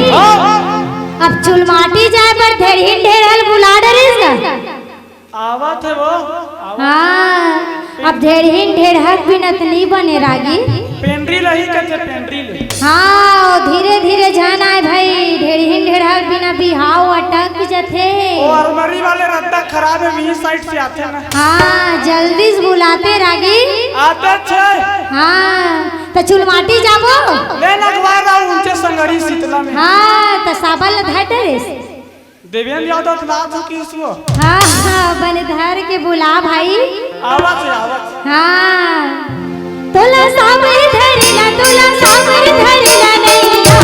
अब चुलमाटी जाए बर ढेरहिन ढेरहल बुला डरिस गा। आवत हे वो, आवत। हाँ, अब ढेरहिन ढेरहक बिनत नी बने रागी। पेंड्री लही कथे, पेंड्री लही। हाँ, धीरे धीरे झन आए भाई, ढेरहिन ढेरहक बिना बिहाव अटक जथे। वो अलमारी वाले रद्दा खराब हे, वही साइड से आथे ना। हाँ, जल्दी से बुलाते रागी। आते छे। हाँ, त चुलमाटी जाबो। ले लगवा रहा हूँ उनके संगरी शीतला में। हाँ, त साबल धर डरिस। देवेंद्र यादव तो ना चुकी इसको। हाँ, हाँ, बन धर के बुला भाई। आवत हे, आवत हे। हाँ। तोला साबर धरिला, तोला साबर धरिला नैया।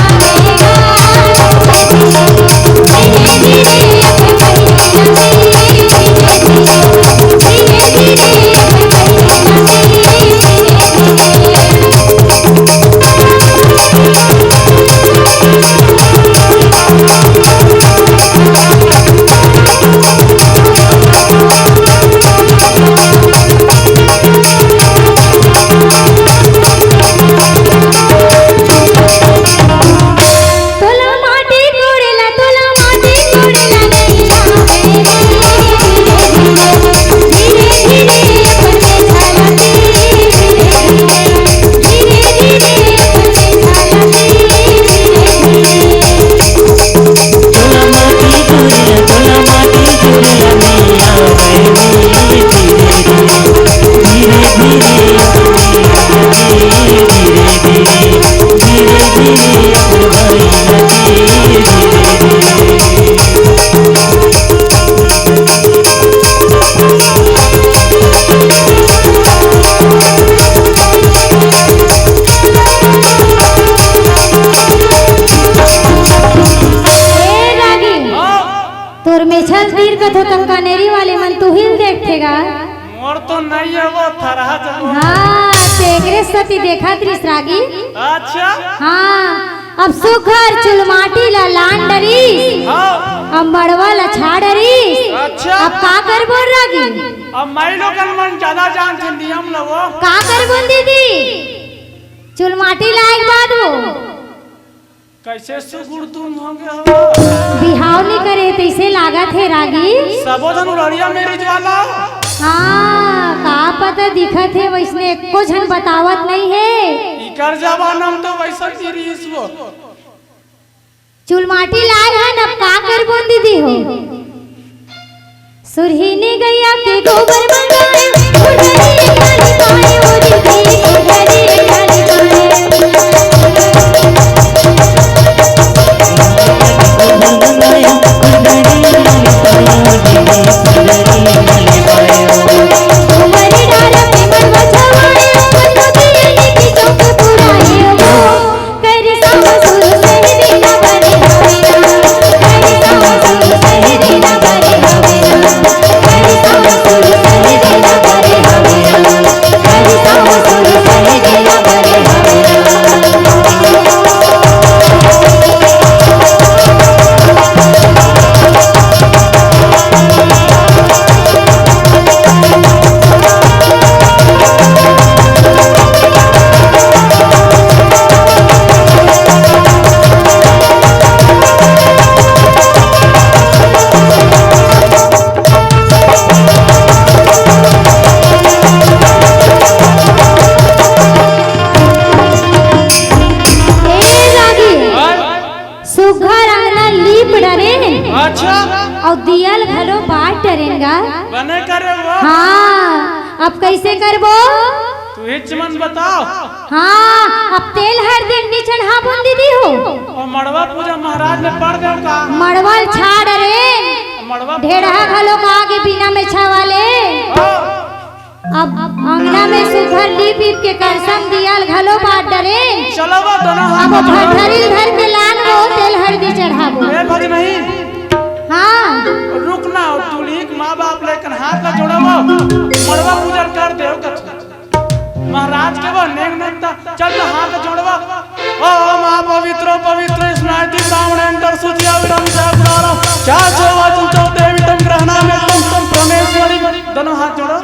ए रागी, तोर मेछल तीर कथो तंकानेरी वाले मन तुहिल देखथे गा। मोर तो नहीं है वो थरहा जब। हाँ, तेकरे सती देखत रिस रागी। अच्छा। हाँ, अब सुघर चुलमाटी ला लान डरिस। हाँ। अब मड़वा ला छा डरिस। अच्छा। अब का करबो रागी? अब माई लोगन मन ज्यादा जानथे नियम ल वो। का करबो दीदी? चुलमाटी लाए के बाद वो। कैसे सुगुर तुम हो गए हो? बिहाव नी करे तैसे लागत हे रागी। सबो झन उड़ड़िया मेरी ज्वाला। हाँ, का पता दिखत हे वैसने एको झन बतावत नहीं हे। इकर जमाना में तो वैसा ही रहीस वो। चुलमाटी लाए हन, अब का करबो दीदी हो? सुरहिनी गैया के गोबर मंगाए, फुलझड़ी वाली ए रागी, सुघर अंगना लीप डरेन। अच्छा। अउ दियल घलो बार डरेन गा। बने करे वो। हाँ, अब कइसे करबो? तुहिच मन बताव। हाँ, अब तेल हरदी नी चढ़ाबोन दीदी हो। अउ मड़वा पूजा महाराज में पड़ देव का? मड़वा ल छाड़ रे। मड़वा ढेड़हा घलो का आगे बिना मेछा वाले। हाँ। अब अंगना में सुघर लीप ईप के करसन दियल घलो बार डरेन। चलो वो दोनों हाथ अब में जोड़ो। भरथरी ल धर के लान वो तेल हरदी चढ़ाबो। ए भज नहीं। हाँ। रुक ना, अउ तुलिक माँ बाप लेकन हाथ ला जोड़ो वो। मड़वा पूजा कर देव कछु। महाराज के वो नेग नेग ता, चल ना हाथ जोड़वा। ओम आ पवित्रो पवित्र स्मृति सामने अंतर सूचिया विरम से गुणारम। क्या जो वाचन चौ देवी तम ग्रहणा में तम परमेश्वरी। दोनों हाथ जोड़ो।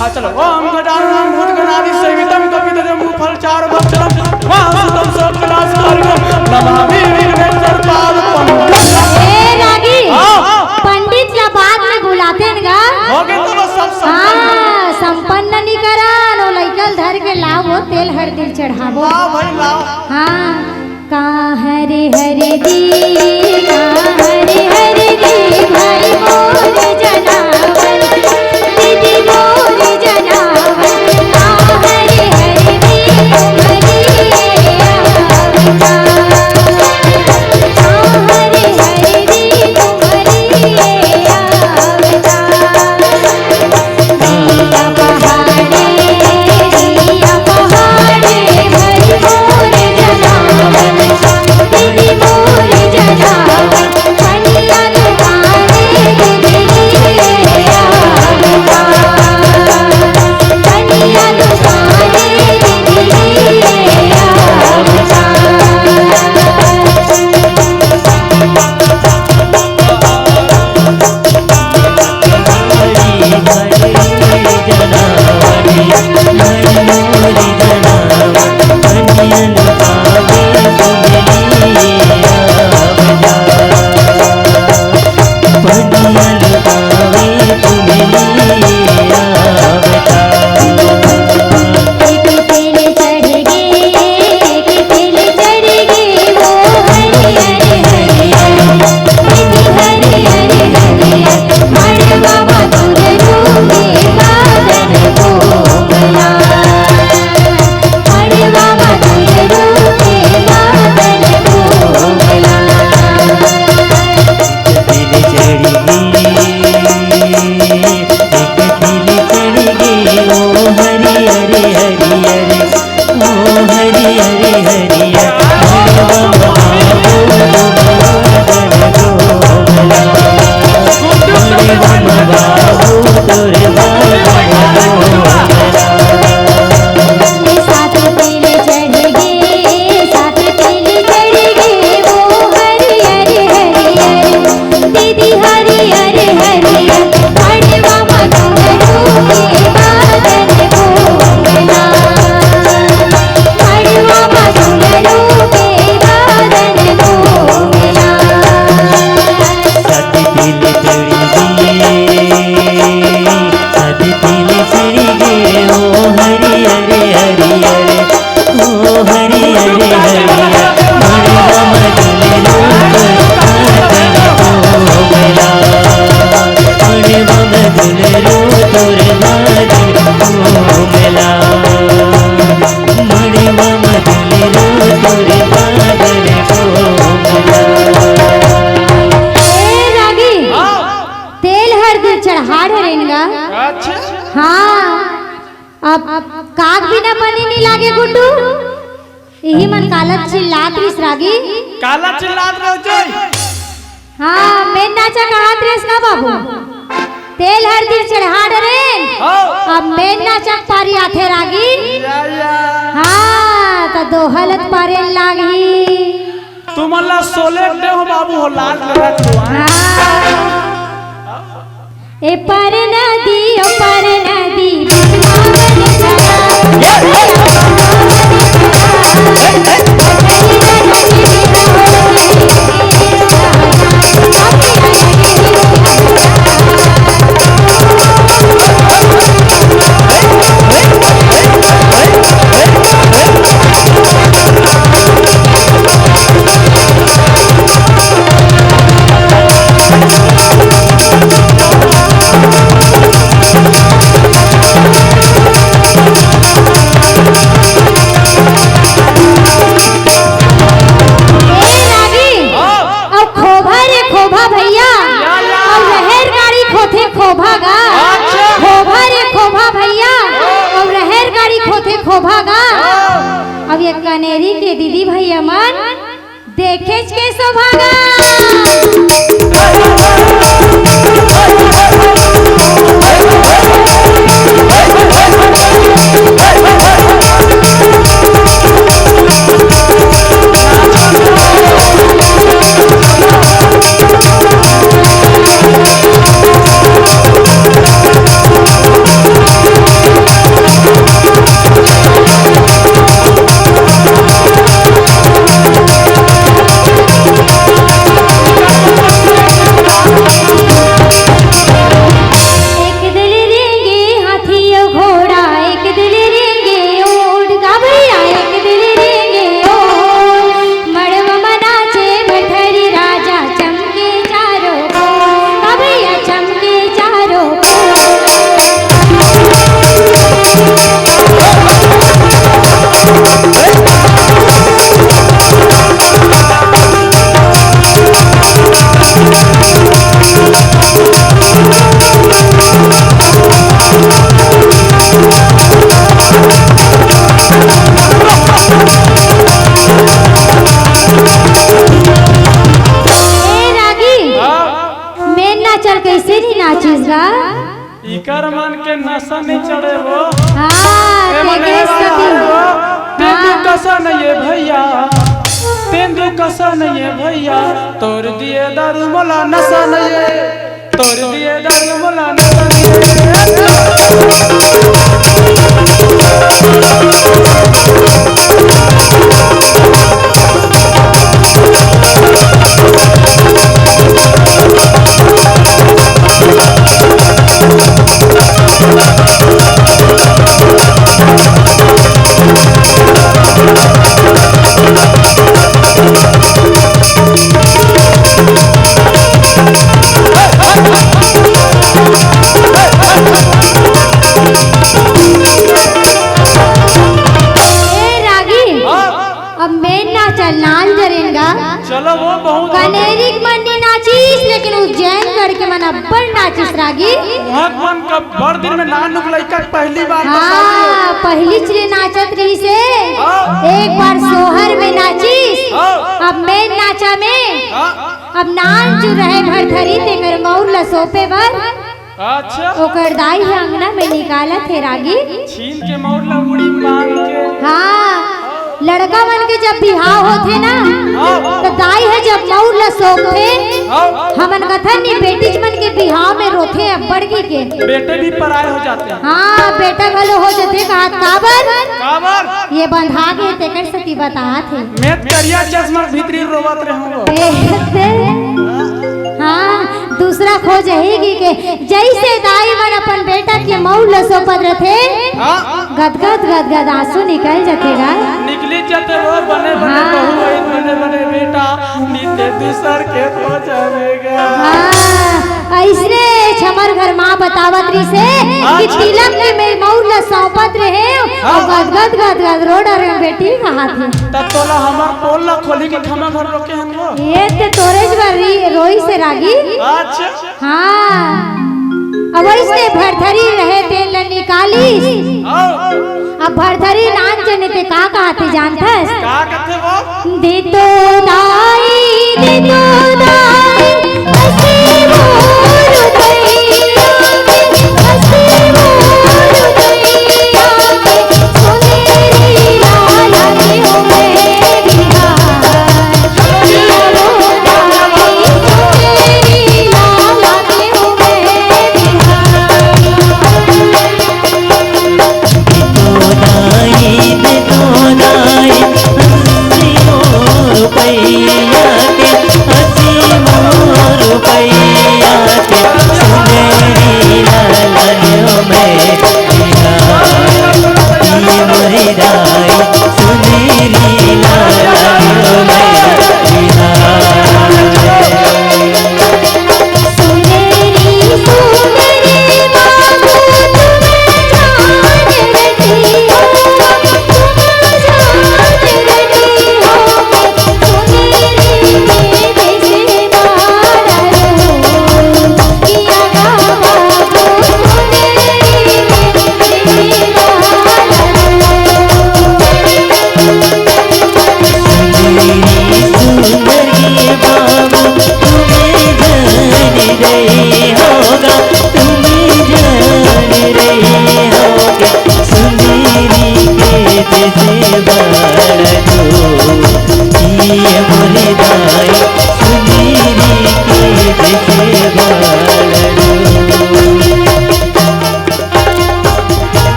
हाँ चलो। ओम गजानन भूत गणादि सेवितम कपित जम्बू फल चारु भक्षणम। महासुतम सब विनाश कारिणम। नमामि विघ्नेश्वर पाद पंकज। ए रागी, हाँ। पंडित ला बाद में बुलाते हैं गा। हो गए तो बस सब संपन्न। हाँ, संपन्न नी करन, ओ लइका ल धर के लाव, वो तेल हरदी चढ़ाबो। लाव भाई, लाव। हाँ। कहाँ रे हरदी, कहाँ रे हरदी, भाई मोर जनावर, दीदी मोर जनावर, कहाँ रे हरदी, तुम्हरी आवता। कहाँ रे हरदी, तुम्हरी आवता। अब काग बिना बने नी लागे गुड्डू। इही मन काला चिल्लात रिस रागी। काला चिल्लात रहो जोई। हाँ, मेन नाचा कहात रेस का बाबू? तेल हरदी चढ़ा डरेन। हाँ। अब मेन नाचा पारी आथे रागी। या, या। हाँ, त दोहलत पारे लागही। तुमन ला सोले दे हो बाबू हो, लाज लगत हो, हाँ? हाँ। ए पर नदी, ओ पर नदी, ए रागी, हाँ। अउ खोभा रे खोभा भैया, या, या। अउ रहेर गाड़ी खोथे खोभा गा। अच्छा। खोभा रे खोभा भैया, हाँ। अउ रहेर गाड़ी खोथे खोभा गा। हाँ। अब ये कनेरी के दीदी भैया मन देखेच के सौभागा। एक दिल रेंगे हाथी अउ घोड़ा, एक दिल रेंगे ऊंट, का भैया, एक दिल रेंगे ऊंट। मड़वा म नाचे भरथरी राजा, चमके चारों ओर, का भैया, चमके चारों ओर। ए रागी, हाँ। मेन नाचल कइसे नी नाचिस गा? इकर मन के नशा नहीं चढ़े हो। हाँ, ए मन तेकरे वाला सती। है हो। तेंदू हाँ। कसन ये भैया, तेंदू कसन ये भैया, तोर दिए दारू मोला नशा नहीं है, तोर दिए दारू मोला नशा नहीं है। ए रागी, हाँ। अब मेन नाचा नाल जरेन गा। चलो वो बहुत कनेरी के मन नी नाचिस, लेकिन उज्जैन गढ़ के मन अब्बड़ नाचिस रागी। वहाँ के मन का बड़ दिन में नान नुक लइका के पहली बार हाँ, पहली चले नाचत रहिसे। हाँ। एक बार सोहर में नाचिस। हाँ। अब मेन नाचा में हाँ। अब नान जो रहे भरथरी तेकर मउर ल सौंपे बर अच्छा। ओकर दाई ह अंगना में निकालत हे रागी। छीन के मउर ला उड़ी बांध के। हाँ, लड़का मन के जब बिहाव होथे ना, हाँ। त दाई ह जब मउर ला सौंपथे, हाँ। हमन कथन नी, बेटीच मन के बिहाव में रोथे अब्बड़ कहिके। बेटे भी पराए हो जाते हैं। हाँ, बेटा घलो हो जथे, कहत काबर? काबर? ये बंधा गे तेकर सेती बतात हे। मैं करिया चश्मा भीतरी रोवत रहूंगा। ए, ते, हाँ, दूसरा खोजही कहिके। जइसे दाई मन अपन बेटा के मउर ल सौंपत रथे, हाँ। गदगद गदगद आंसू निकल जथे गा। निकली जथे वो बने बने हाँ। बहू आई, बने बने बेटा, नी ते दूसर के हो जावेगा। हाँ, अइसने छमर घर माँ बतावत रहिसे कि अच्छा। तिलक के में मउर ल सौंपत रहे, हाँ। अउ गदगद गदगद रो डरे बेटी कहत हे। त तोला हमर पोल ला खोली के खमा घर रोके हन वो। ए ते तोरे ज बर री-, रोइसे रागी। अच्छा। हाँ। अवइस ते भरथरी रहे तेन ल निकालिस। हाँ। अब भरथरी नान जने ते का कहाथे जानथस? का कथे वो? दे तो दाई, दे तो दाई, हंसी मोर दैया के, हंसी मोर दैया के, सुनेरी लाल के हो मैं बिहार।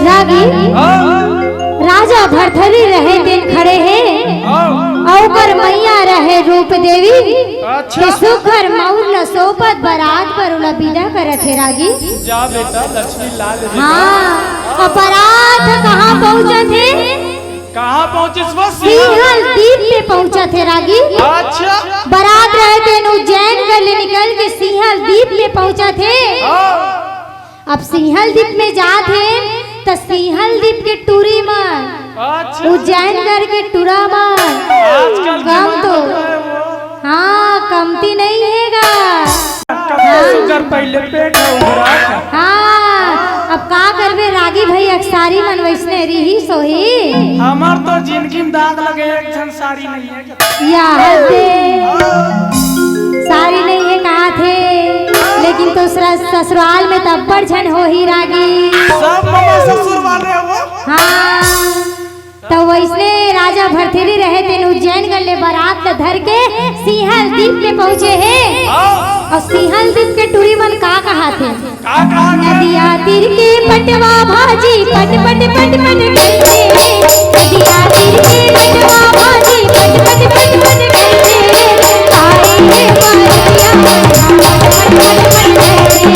रागी, हाँ। राजा भरथरी रहे तेन खड़े हे, हाँ। अउ ओकर मैया रहे रूप देवी। अच्छा। के सुघर मउर ल सोपत बरात बर ओला बिदा करत हे रागी। जा बेटा, लक्ष्मी लाल हे। हाँ, अउ बरात कहाँ पहुँचत हे? कहाँ पहुँचिस वो? सिंहल दीप में पहुँचत हे रागी। अच्छा। बरात रहे तेन उज्जैन कर ले निकल के सिंहल दीप में पहुँचत हे। हाँ। अब सिंहल दीप में जात हे, त सिंहल दीप के टूरी मन, अच्छा। उज्जैन कर के टूरा मन, आजकल कम तो, हाँ, कमती नहीं हे गा। कब से सुगर पहले पेट है उभरा। हाँ, अब का करबे रागी भाई, अक्सारी मन वइसने रिहिस होही। हमर तो जिंदगी में दाग लगे एक झन सारी नहीं है। या हद हे। सारी नहीं हे कहाथे, लेकिन तो ससुरा-, ससुराल में त अब्बड़ झन होही रागी। सब ममा ससुर वाले हो। हाँ, त वइसने राजा भरथरी रहे तेन उज्जैन कर ले बरात ल धर के सिंहल दीप में पहुँचे हे। हाँ। अउ सिंहल दीप के टूरी मन का कहाथे? का कहा? नदिया तीर के पटवा भाजी पट पट पट पट करथे। नदिया तीर के पटवा भाजी पट पट पट पट करथे। आए हे बरतिया मन पट पट पट पट करथे। आए हे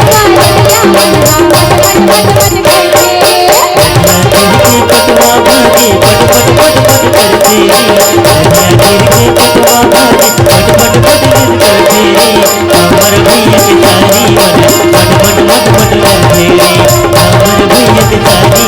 बरतिया मन पट पट पट पट करथे।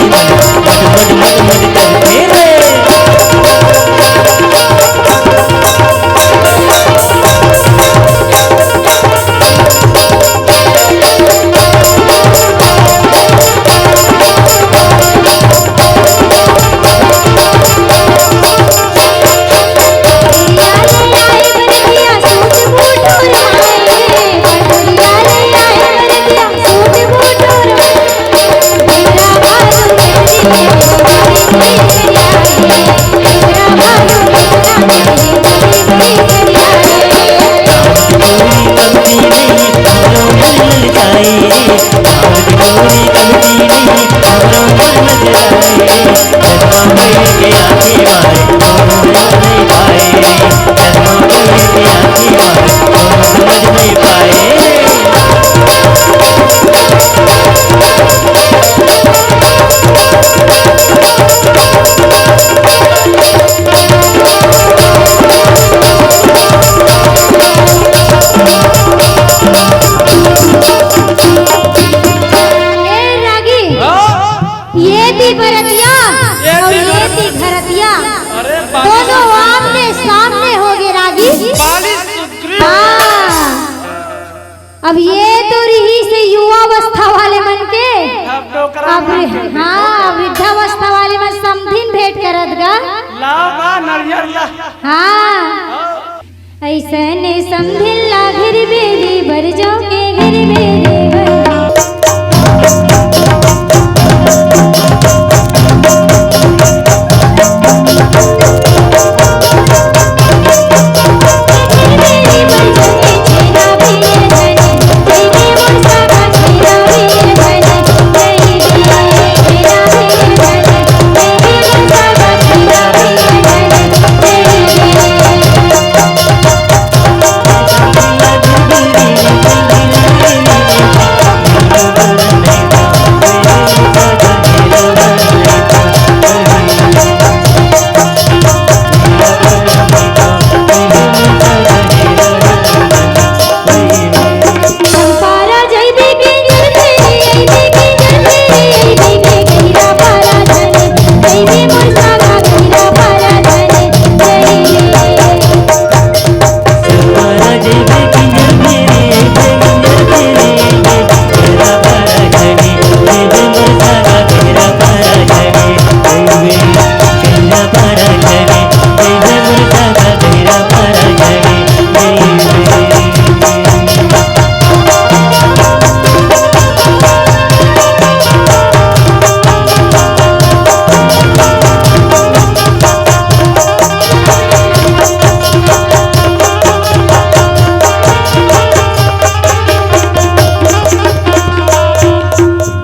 अब ये तो रहिसे युवावस्था वाले मन के। अब तो ओकरा अब मन के हाँ, वृद्धावस्था वाले मन समधिन भेंट करत गा। लाओ बा नरियर ला। हाँ। अइसने समधिन ला घर बेरी बर जाओ के घर बेरी बर।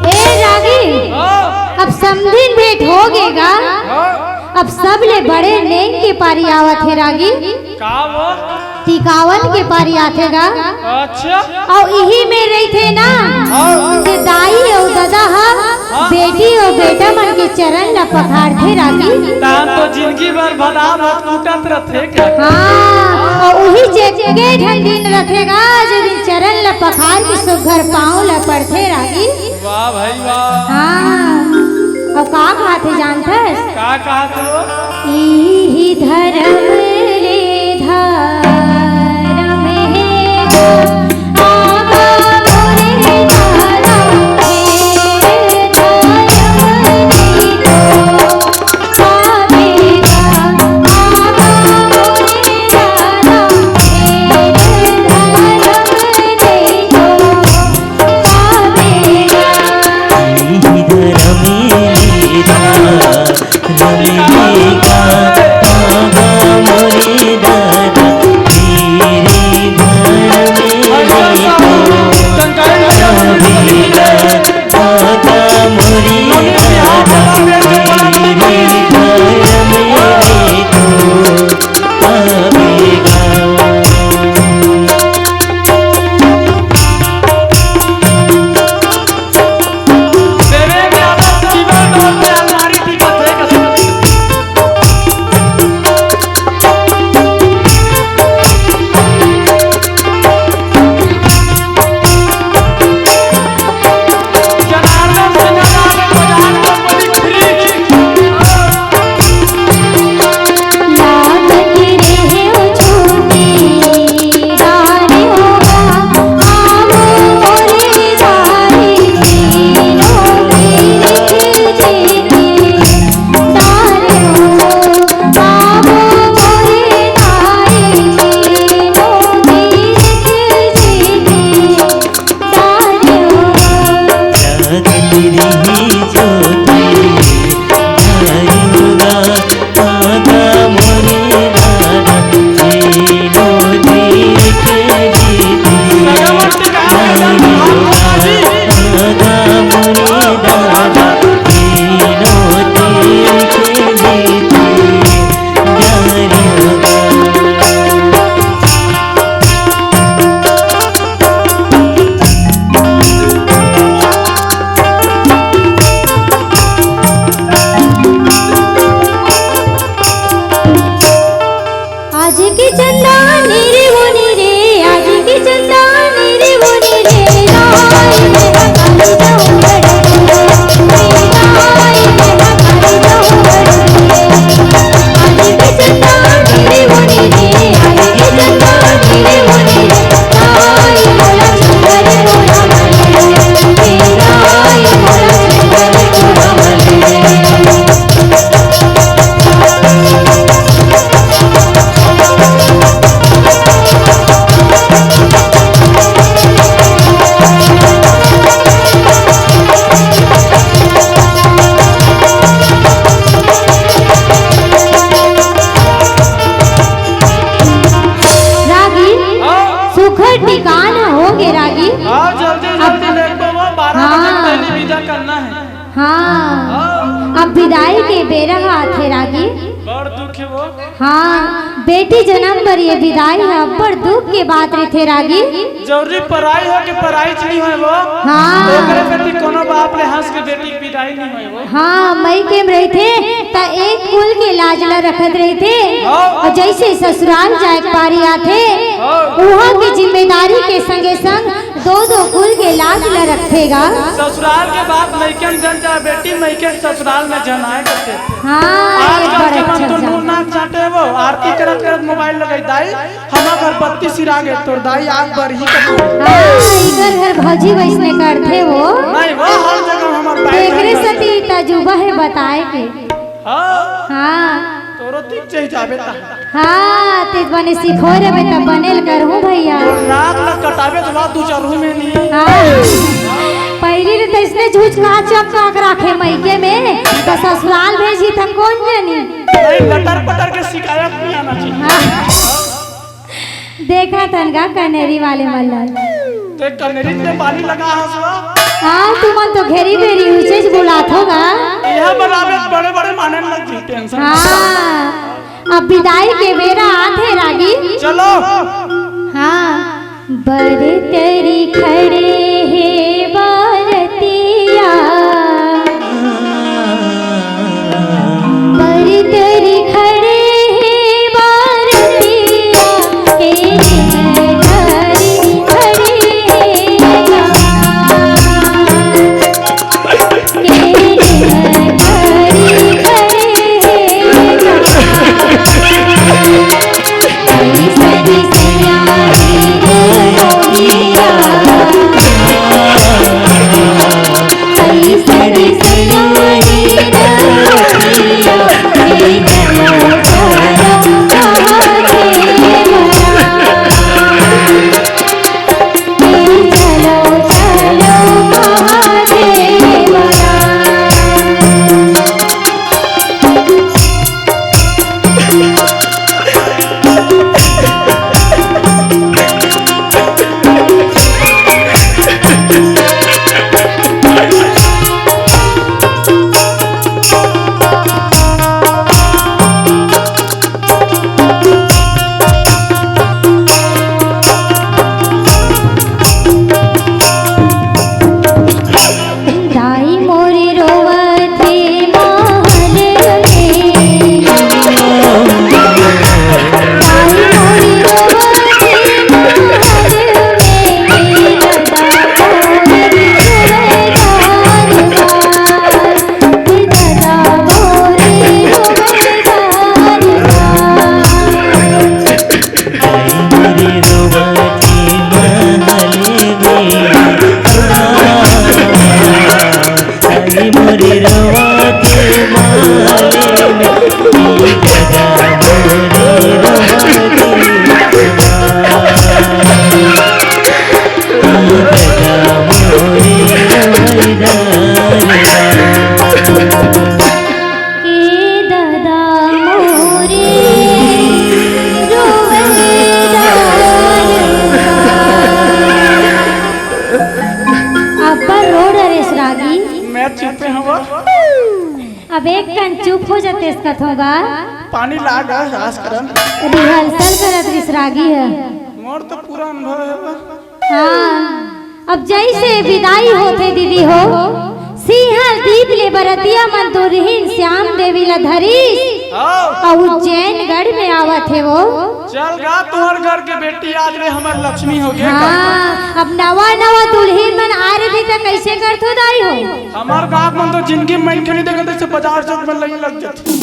ए रागी, हाँ। अब समधिन भेंट हो गे गा। हाँ। अब सबले बड़े नेंग के पारी आवत हे रागी। का वो? टिकावन के पारी आथे गा। अच्छा। अउ इही में रहिथे ना, हाँ। ते दाई अउ ददा ह हाँ। बेटी अउ बेटा मन के चरण ल पखारथे रागी। तहान तो जिनगी भर भदा भात कूटत रथे का। हाँ, अउ उही जे के ठन दिन रथे गा, जे दिन चरण ल पखार के सुग्घर पाँव ल पड़थे रागी। वाह भाई वाह। हाँ, अउ का कहाथे जानथस? का कहाथे वो? इही धरम ले धरम हे, आगा मोरे धरम हे, धरम हे। करना है। हाँ, अब बिदाई के बेरा ह आथे रागी। बड़ दुख हे वो। हाँ, बेटी जनम बर ये बिदाई ह अब्बड़ दुख के बात रहिथे रागी। जरूरी पराई हो के पराई च नहीं होय वो। हाँ। ओकरे सेती कोनो बाप ले हंस के बेटी के बिदाई नहीं होय वो। हाँ, मइके म रहिथे त एक कुल के लाज ल रखत रहिथे। हाँ। अउ जइसे ससुराल जाय के पारी आथे, हाँ। उहाँ के जिम्मेदारी के संगे संग दो दो कुल के लाज ल रखथे गा। ससुराल के बात मइके म झन जाय बेटी, मइके ससुराल म झन आय करथे। हाँ, एक आजकल बार के मन अच्छा तो जा। नून नाक चाटे वो, आरती करत करत मोबाइल लगाई, दाई, हमर घर बत्ती सिरा गे, तोर दाई आग बरही कथे। हाँ, इकर घर भौजी वइसने करथे वो। नहीं, वो हर जगह हमर बाई तेकरे बहन सेती तजुबा हे बताय के। हाँ। हाँ। तोरो तीक चहि जाबे ता। हाँ, ते बने सिखोय रहे त बने ल करहूँ भइया। तोर नाक ल कटाबे त बात दू चार में नहीं। हाँ। पहिली ले त अइसने झूठ कहा चप काक राखे मइके में, त ससुराल भेजी त कोन जनी। नहीं, लटर पटर के शिकायत नहीं आना चाहिए। हाँ। देखत हन गा कनेरी वाले मन ल। ते कनेरी में पानी लगा हस वा। हाँ, तुमन तो घेरी बेरी उचेच बुलात हो गा। यह बनावे बड़े बड़े माने लग जी, टेंशन। हाँ, अब बिदाई के बेरा आथे रागी। चलो। हाँ, बरतरी खड़े हे बरतिया। बरतरी खड़े हे बरतिया, के बरतरी खड़े हे बरतिया। अब्बड़ रो डरेस रागी। मैं चुपे हवं। अब एक कन चुप हो जातेस कथों गा। पानी ला गा, आस करन। रिहर्सल करत रिस रागी ह। मोर तो पूरा अनुभव हे बा। हाँ, अब जइसे बिदाई होथे दीदी हो, सिंहल दीप ले बरतिया मन दुरहिन श्याम देवी ला धरिस। हाँ। अउ उज्जैनगढ़ में आवत हे वो। चल गा, तोहर घर के बेटी आज ले हमर लक्ष्मी हो गे। हाँ, अब नवा नवा दुलहिन मन आ रही त कइसे करथो दाई हो? हमर गाँव मन तो जिनगी में मनखे नहीं देखत, जइसे बाजार चौक में लाइन लग जाथे।